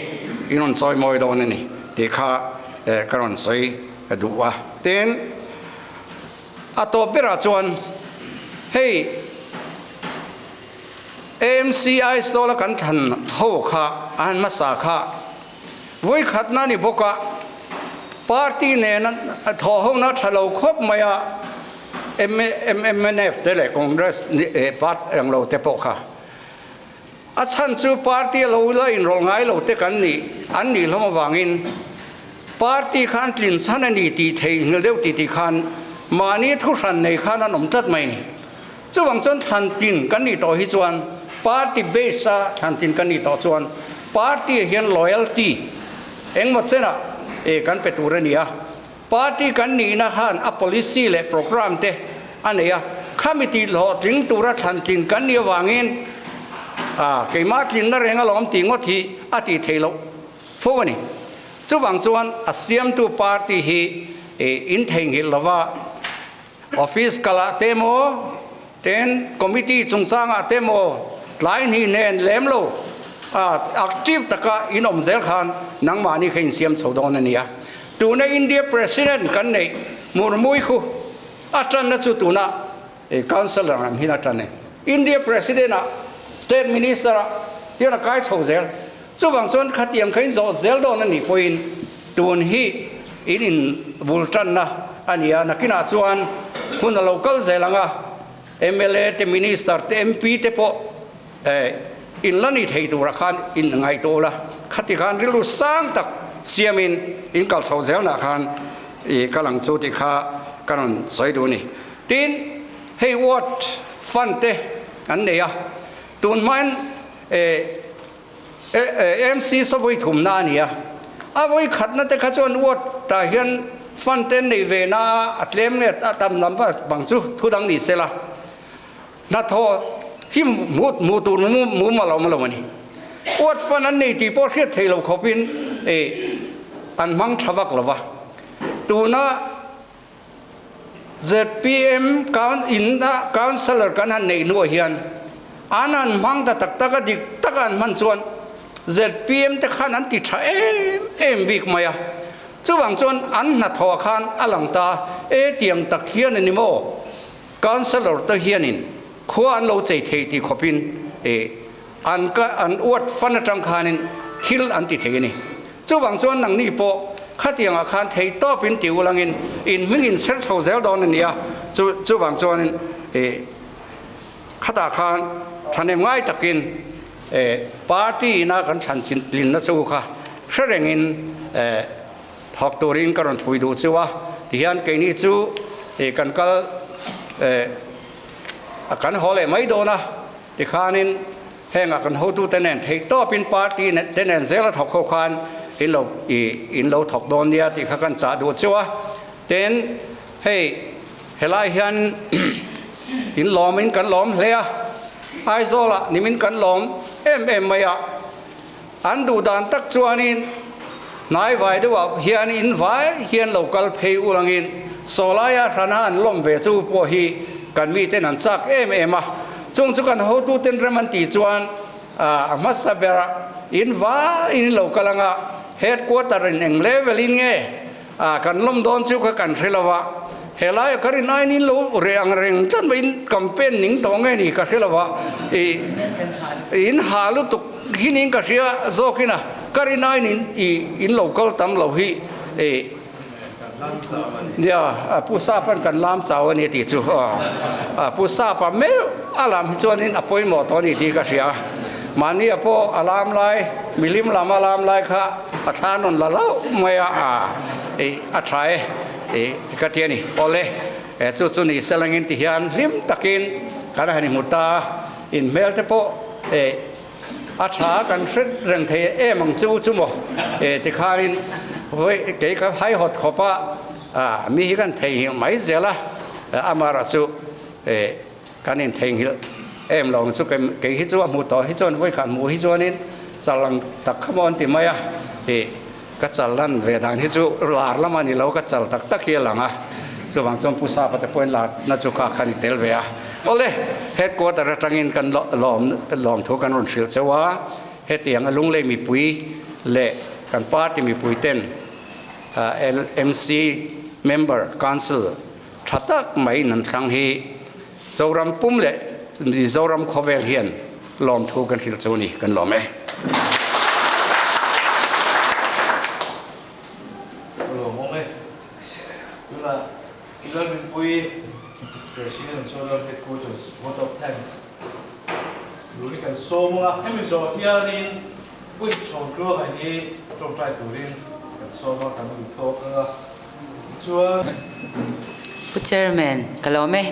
in rawn chawimawi dawn a ni tih kha ka rawn sawi ka duh a. Tin, a tawp berah chuan hei, AMC Aizawl a kan thlan ho kha a han hmasa kha vawikhatna ni bawk a, party nena thawh hona tha lo khawp mai a, Mnf te leh Congress part ang lo te pawh kha. A chhan chu party a lo la inrawlh ngai lo te kan nih an nih hlawm avangin party khan tlin chhan a ni tih theihnghilh deuh tih tih khan mahni thu hran nei khan an awm tlat mai a ni. Chuvang chuan thlan tin kan nih tawh hi chuan party base a thlan tin kan nih tawh chuan party ah hian loyalty engmaw chenah eh kan pe tur a ni a. Party kan nihna khan a policy leh programme te a nei a, khami tih hlawhtling tura thlan tlin kan nih avangin ah keimah tlinna reng alawm tih ngawt hi a tih theih loh fo a ni. Chuvang chuan a siamtu party hi eh in theihnghilh lova office kalah te emaw ten committee chungchangah te emaw tlai hnih nen lem lo active taka in awm zel khan nangmahni kha insiam chho dawn a ni a. Tuna India President kan neih Murmui khu a tanna chu tuna Councillor ang hian a tan e. India President ah State Minister ah hian a kai chho zel. Chuvang chuan khatiang kha in zawh zel dawn a nih pawhin tun hi in in bul tanna a ni a, nakinah chuan hun a lo kal zel ang a, mla te, Minister te, MP te pawh in la ni thei turah khan in ngaihtuah ula, khati khan rilru sang tak siamin in kal chho zelnah khan i kal ang chu tih kha ka rawn sawi duh a ni. Tin, hei ward fund te an nei a, tun hmain AMC sawi thumna a ni a, a vawi khatna te kha chuan ward tah hian fund te an nei ve na a, a tlem nge a tam lam bang chu thu dang ni se la, hnathawh hi hmuh tur mumal a awm lo a ni. Ward fund an nei tih pawh hriat theih loh khawpin an hmang tha vak lo va, tuna Zpm in a councillor kan han neih hnuah hian an han hmang ta tak tak a, dik taka an hman chuan zpm te khan an ti tha em em bik mai a. Chuvang chuan an hnathawh khan a lang ta e tiang tak hian a ni maw councillor te hianin khua an lo chei thei tih khawpin e an ka an uat fan atang khanin thil an ti thei a ni. Chuvang chuan nangni pawh khatiangah khan thei tawpin ti ulangin in hming in chher chho zel dawn a ni a, chu chuvang chuanin ih khatah khan thahnem ngai takin eh party ina kan thlan chin tlinna chu kha hre rengin eh thawk turin ka rawn phui duh chu a, tihian keini chu ih kan kal eh a kan haw leh mai dawn a tikhanin Hengah kan hotute nen theih tawpin party te nen zel a thawk ho khan in lo i in lo thawk dawn nia tih kha kan chah duh chu a. Tin, hei helai hian in lawmin kan lawm hle a, Aizawlah nimin kan lawm em em mai a. An duh dan tak chuanin hnaivai deuhah hian in vai hian lo kal phei ulangin sawlaia hrana an lawm ve chu pawh hi kan miten an chak em em a. Chung chu kan hotuten rem an tih chuan a hmasa berah in vaiin in lo kal anga headquarter in eng level in nge kan lawm dawn chu kha kan hre lo a. Helai ka rin aiin in lo reh ang reng tlat mai in campaign ning tawh nge ni ka hre lo a, i in ha lutuk hi niin ka hria zawkin a, ka rin aiin in i in lo kal tam lo hi i nia Pu Sapa kan lam chau a ni tih chu aw Pu Sapa meuh a lam hi chuanin a pawimawh tawh a ni tih ka hria mahni a pawh a lam lai milim lam a lam lai kha a thla nawn la hlauh mai a i a tha e. Ih ka ti a ni. Awle, chu chu ni selangin ti hian hlim takin kan han inhmu ta a, inhmel te pawh eh a tha kan hre reng thei em ang chu chu maw eh tikhanin vawi kei ka haihawt khawp a, ah mi hi kan theihnghilh mai zel a, amaherawh chu eh kan intheihnghilh em lo ang chu kei hi chu a hmu tawh hi chuan vawi khat hmuh hi chuanin chal ang tak kha maw an ti mai a ih. Ka chal lan ve dan hi chu lar lama ni lo, ka chal tak tak hi a lang a, chuvang chuan Pu Sapa te pawhin lar na chu kha khan i tel ve a. Awle, headquarter atangin kan lawm lawm thu kan rawn hrilh cheu a, hetiang a Lunglei mipui leh kan party mipui ten LMC member council tha tak mai in an thlang hi Zoram pum leh Mizoram khawvel hian lawmthu kan hrilh chu a ni, kan lawm e. Ka lawm awm e. Tuna Lalrinpuii. thanks turin kan sawm ang a, hemi zawh hianin Puih Chhawntluanga hi tawngtai turin kan sawm a, kan duh tawk ang a, tichuan. Pu Chairman, ka lawm e.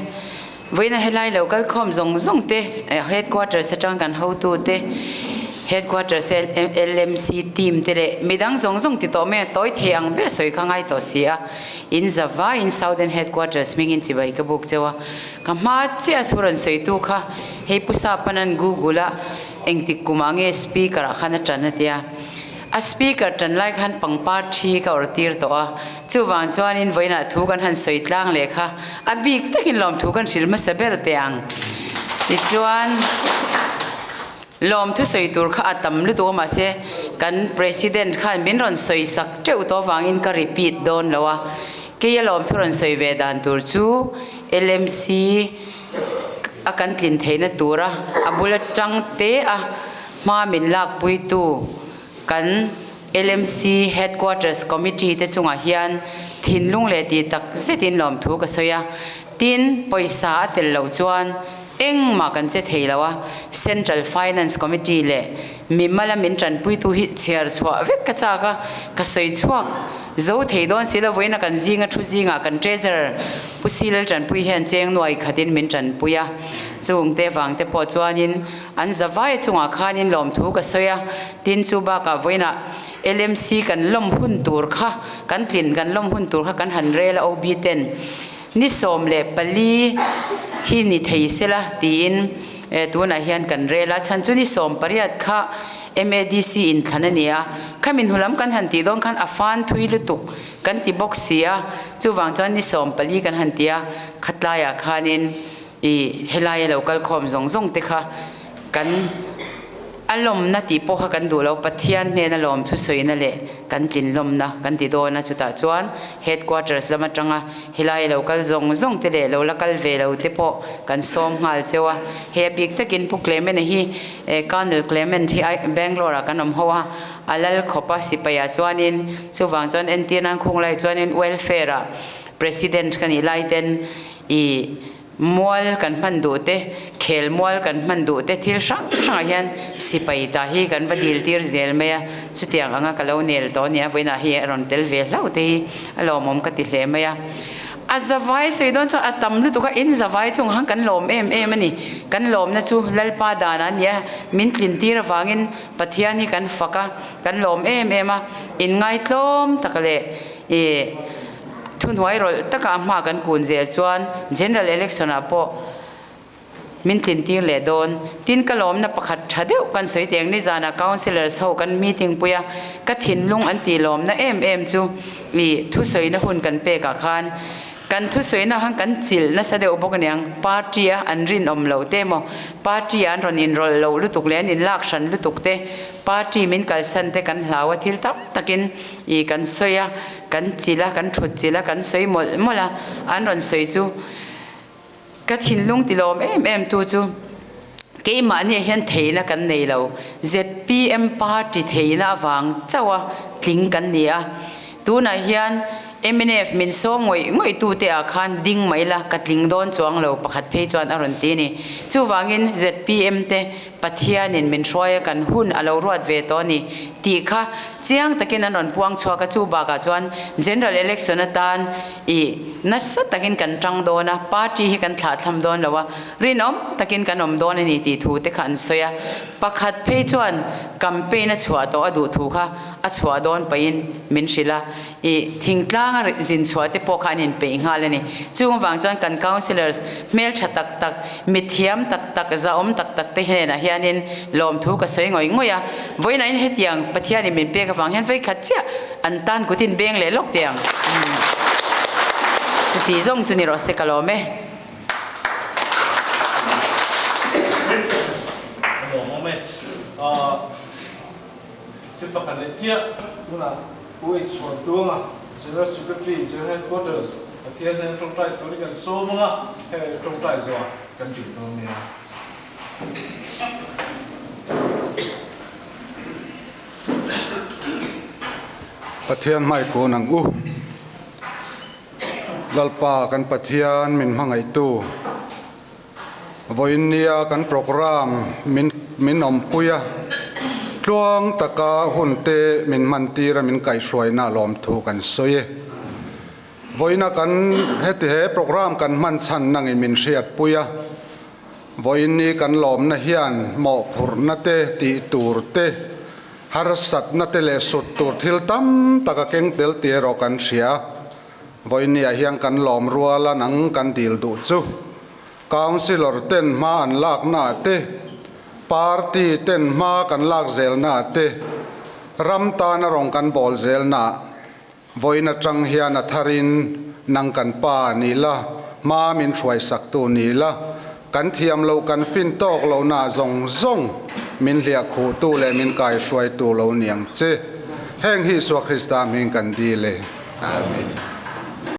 Vawiina helai lo kal khawm zawng zawng te, Headquarters atang kan hotu te, Headquarters LMC team te leh midang zawng zawng ti tawh mai a, tawi thei ang ber sawi kha ngai tawh si a. In zavaiin Southern Headquarters hmingin chibai ka buk cheu a. Ka hma chiah thu rawn sawitu kha hei Pu Sapanan Google a engtik kumah nge Speaker ah khan a tan a tia. A Speaker tan lai khan pangpar thi ka awrh tir tawh a, chuvang chuanin vawiinah thu kan han sawi tlang leh kha a bik takin lawmthu kan hrilh hmasa ber teh ang. Tichuan lawmthu sawi tur kha a tam lutuk a mahse kan President khan min rawn sawi sak teuh tawh avangin ka repeat dawn lo a, keia lawmthu rawn sawi ve dan tur chu LMC a kan tlin theihna tura a bula tang te a hma min lakpuitu kan LMC Headquarters Committee te chungah hian thinlung leh tih tak zetin lawmthu ka sawi a. Tin, pawisa a tel loh chuan engmah kan che thei lo a, Central Finance Committee leh mimala min tanpuitu hi chhiar chhuah vek ka chak a, ka sawi chhuak zo thei dawn si lo vawiin a kan zinga thu zingah kan Treasurer Pu Silal Tanpui hian cheng nuai khatin min tanpui a, chungte vangte pawh chuanin an zavai chungah khanin lawmthu ka sawi a, tin chu bakah vawiinah LMC kan lawm hun tur kha kan tlin kan lawm hun tur kha kan han rel a OB ten ni 14 hi ni thei sela tiin tunah hian kan rel a, chhan chu ni 18 kha MADC inthlan a ni a, khami hnu lam kan han tih dawn khan a fan thui lutuk kan ti bawk si a, chuvang chuan ni 14 kan han ti a, khatlaiah khanin i helai a lo kal khawm zawng zawng te kha kan a lawmna tih pawh kha kan duh lo, Pathian hnena lawm thusawina leh kan tlin lawmna kan ti dawn a, chutah chuan headquarters lam atanga helai a lo kal zawng zawng te leh lo la kal ve lo te pawh kan sawm nghal cheu a, he a bik takin Pu Clement-a hi Colonel Clement hi Bangalore ah kan awm ho a, a lal khawp a sipai ah chuanin chuvang chuan entir nan khung lai chuanin welfare ah President ka nih lai ten i mual kan hman duh te, khel mual kan hman duh te thil hrang hrangah hian sipai ta hi kan va dil tir zel mai a, chutiang anga ka lo nel tawh a nia, vawiinah hi a rawn tel ve hlauh te hi a lawmawm ka ti hle mai a. A zavai sawi dawn chuan a tam lutuk a, in zavai chungah khan kan lawm em em a ni, kan lawmna chu Lalpa danah a ni a, min tlin tir avangin Pathian hi kan fak a, kan lawm em em a, inngaitlawm tak leh i Thuhnuai rawlh taka a hma kan kun zel chuan General Election ah pawh min tlin tir leh dawn. Tin ka lawmna pakhat tha deuh kan sawi teng nizanah Councillors ho kan meeting pui a, ka thinlung an tih lawmna em em chu i thusawina hun kan pek ah khan kan thusawina khan kan chilh nasa deuh bawk aniang party a an rinawm loh te emaw party ah an rawn inrawlh loh lutuk leh an inlak hran lutuk te party min kalsan te kan hlau a thil tam takin i kan sawi a. Kan chilh a, kan thut chilh a, kan sawi mawlh mawlh a, an rawn sawi chu ka thinlung ti lawm em em tu chu keimahni ah hian theihna kan nei lo, zpm party theihna avang chauh a tling kan ni a, tunah hian mnf min sawm ngawih ngawih tu te ah khan ding mai la ka tling dawn chuang lo pakhat phei chuan a rawn ti a ni. Chuvangin zpm te Pathianin min hruai a kan hun a lo ruat ve tawh a ni tih kha chiang takin an rawn puang chhuak a, chu bakah chuan General Election atan i nasa takin kan tang dawn a, party hi kan thlahthlam dawn lo a, rinawm takin kan awm dawn a ni tih thu te kha an sawi a. Pakhat phei chuan campaign a chhuah tawh a duh thu kha a chhuah dawn pahin min hrilh a. I thingtlanga zin chhuah te pawh kha an inpeih nghal a ni. Chung avang chuan kan councillors hmeltha tak tak, mithiam tak tak, zahawm tak tak te hnenah hianin lawmthu ka sawi ngawih ngawih a. Vawiinain hetiang Pathianin min pek avang hian vawikhat chiah an tan kutin beng leh lawk teh ang. Chuti zawng chu ni rawh se ka lawm e. Ka lawmawm e. Thil pakhat leh chiah tunah Pu H Chhuantuanga, General Secretary, General Headquarters, Pathian hian tawngtai turin kan sawm ang a, hei tawngtai zawhah kan ṭih dawn nia. Pathian hmaikun ang u. Lalpa kan Pathian min hmangaihtu. Vawiin nia kan programme min min awmpui a, tluang taka hun te min hman tir a min kaihhruaina lawmthu kan sawi e. Vawiina kan heti he programme kan hman chhan nangin min hriatpui a, vawiin ni kan lawmna hian mawhphurhna te tih tur te, harsatna te leh sut tur thil tam tak a keng tel tih erawh kan hria. Vawiin niah hian kan lawm rual a nang kan dil duh chu. Councillor ten hma an lakna ah te, Party ten hma kan lak zelna ah te, ram tana rawng kan bawl zelna ah vawiin atang hian a tharin nang kan pa ni la, hma min hruaisaktu ni la, kan thiam loh kan fin tawk lohna ah zawng zawng min hliah khuhtu leh min kaihruaitu lo ni ang che. Heng hi Isua Krista hming kan dil e. Amen.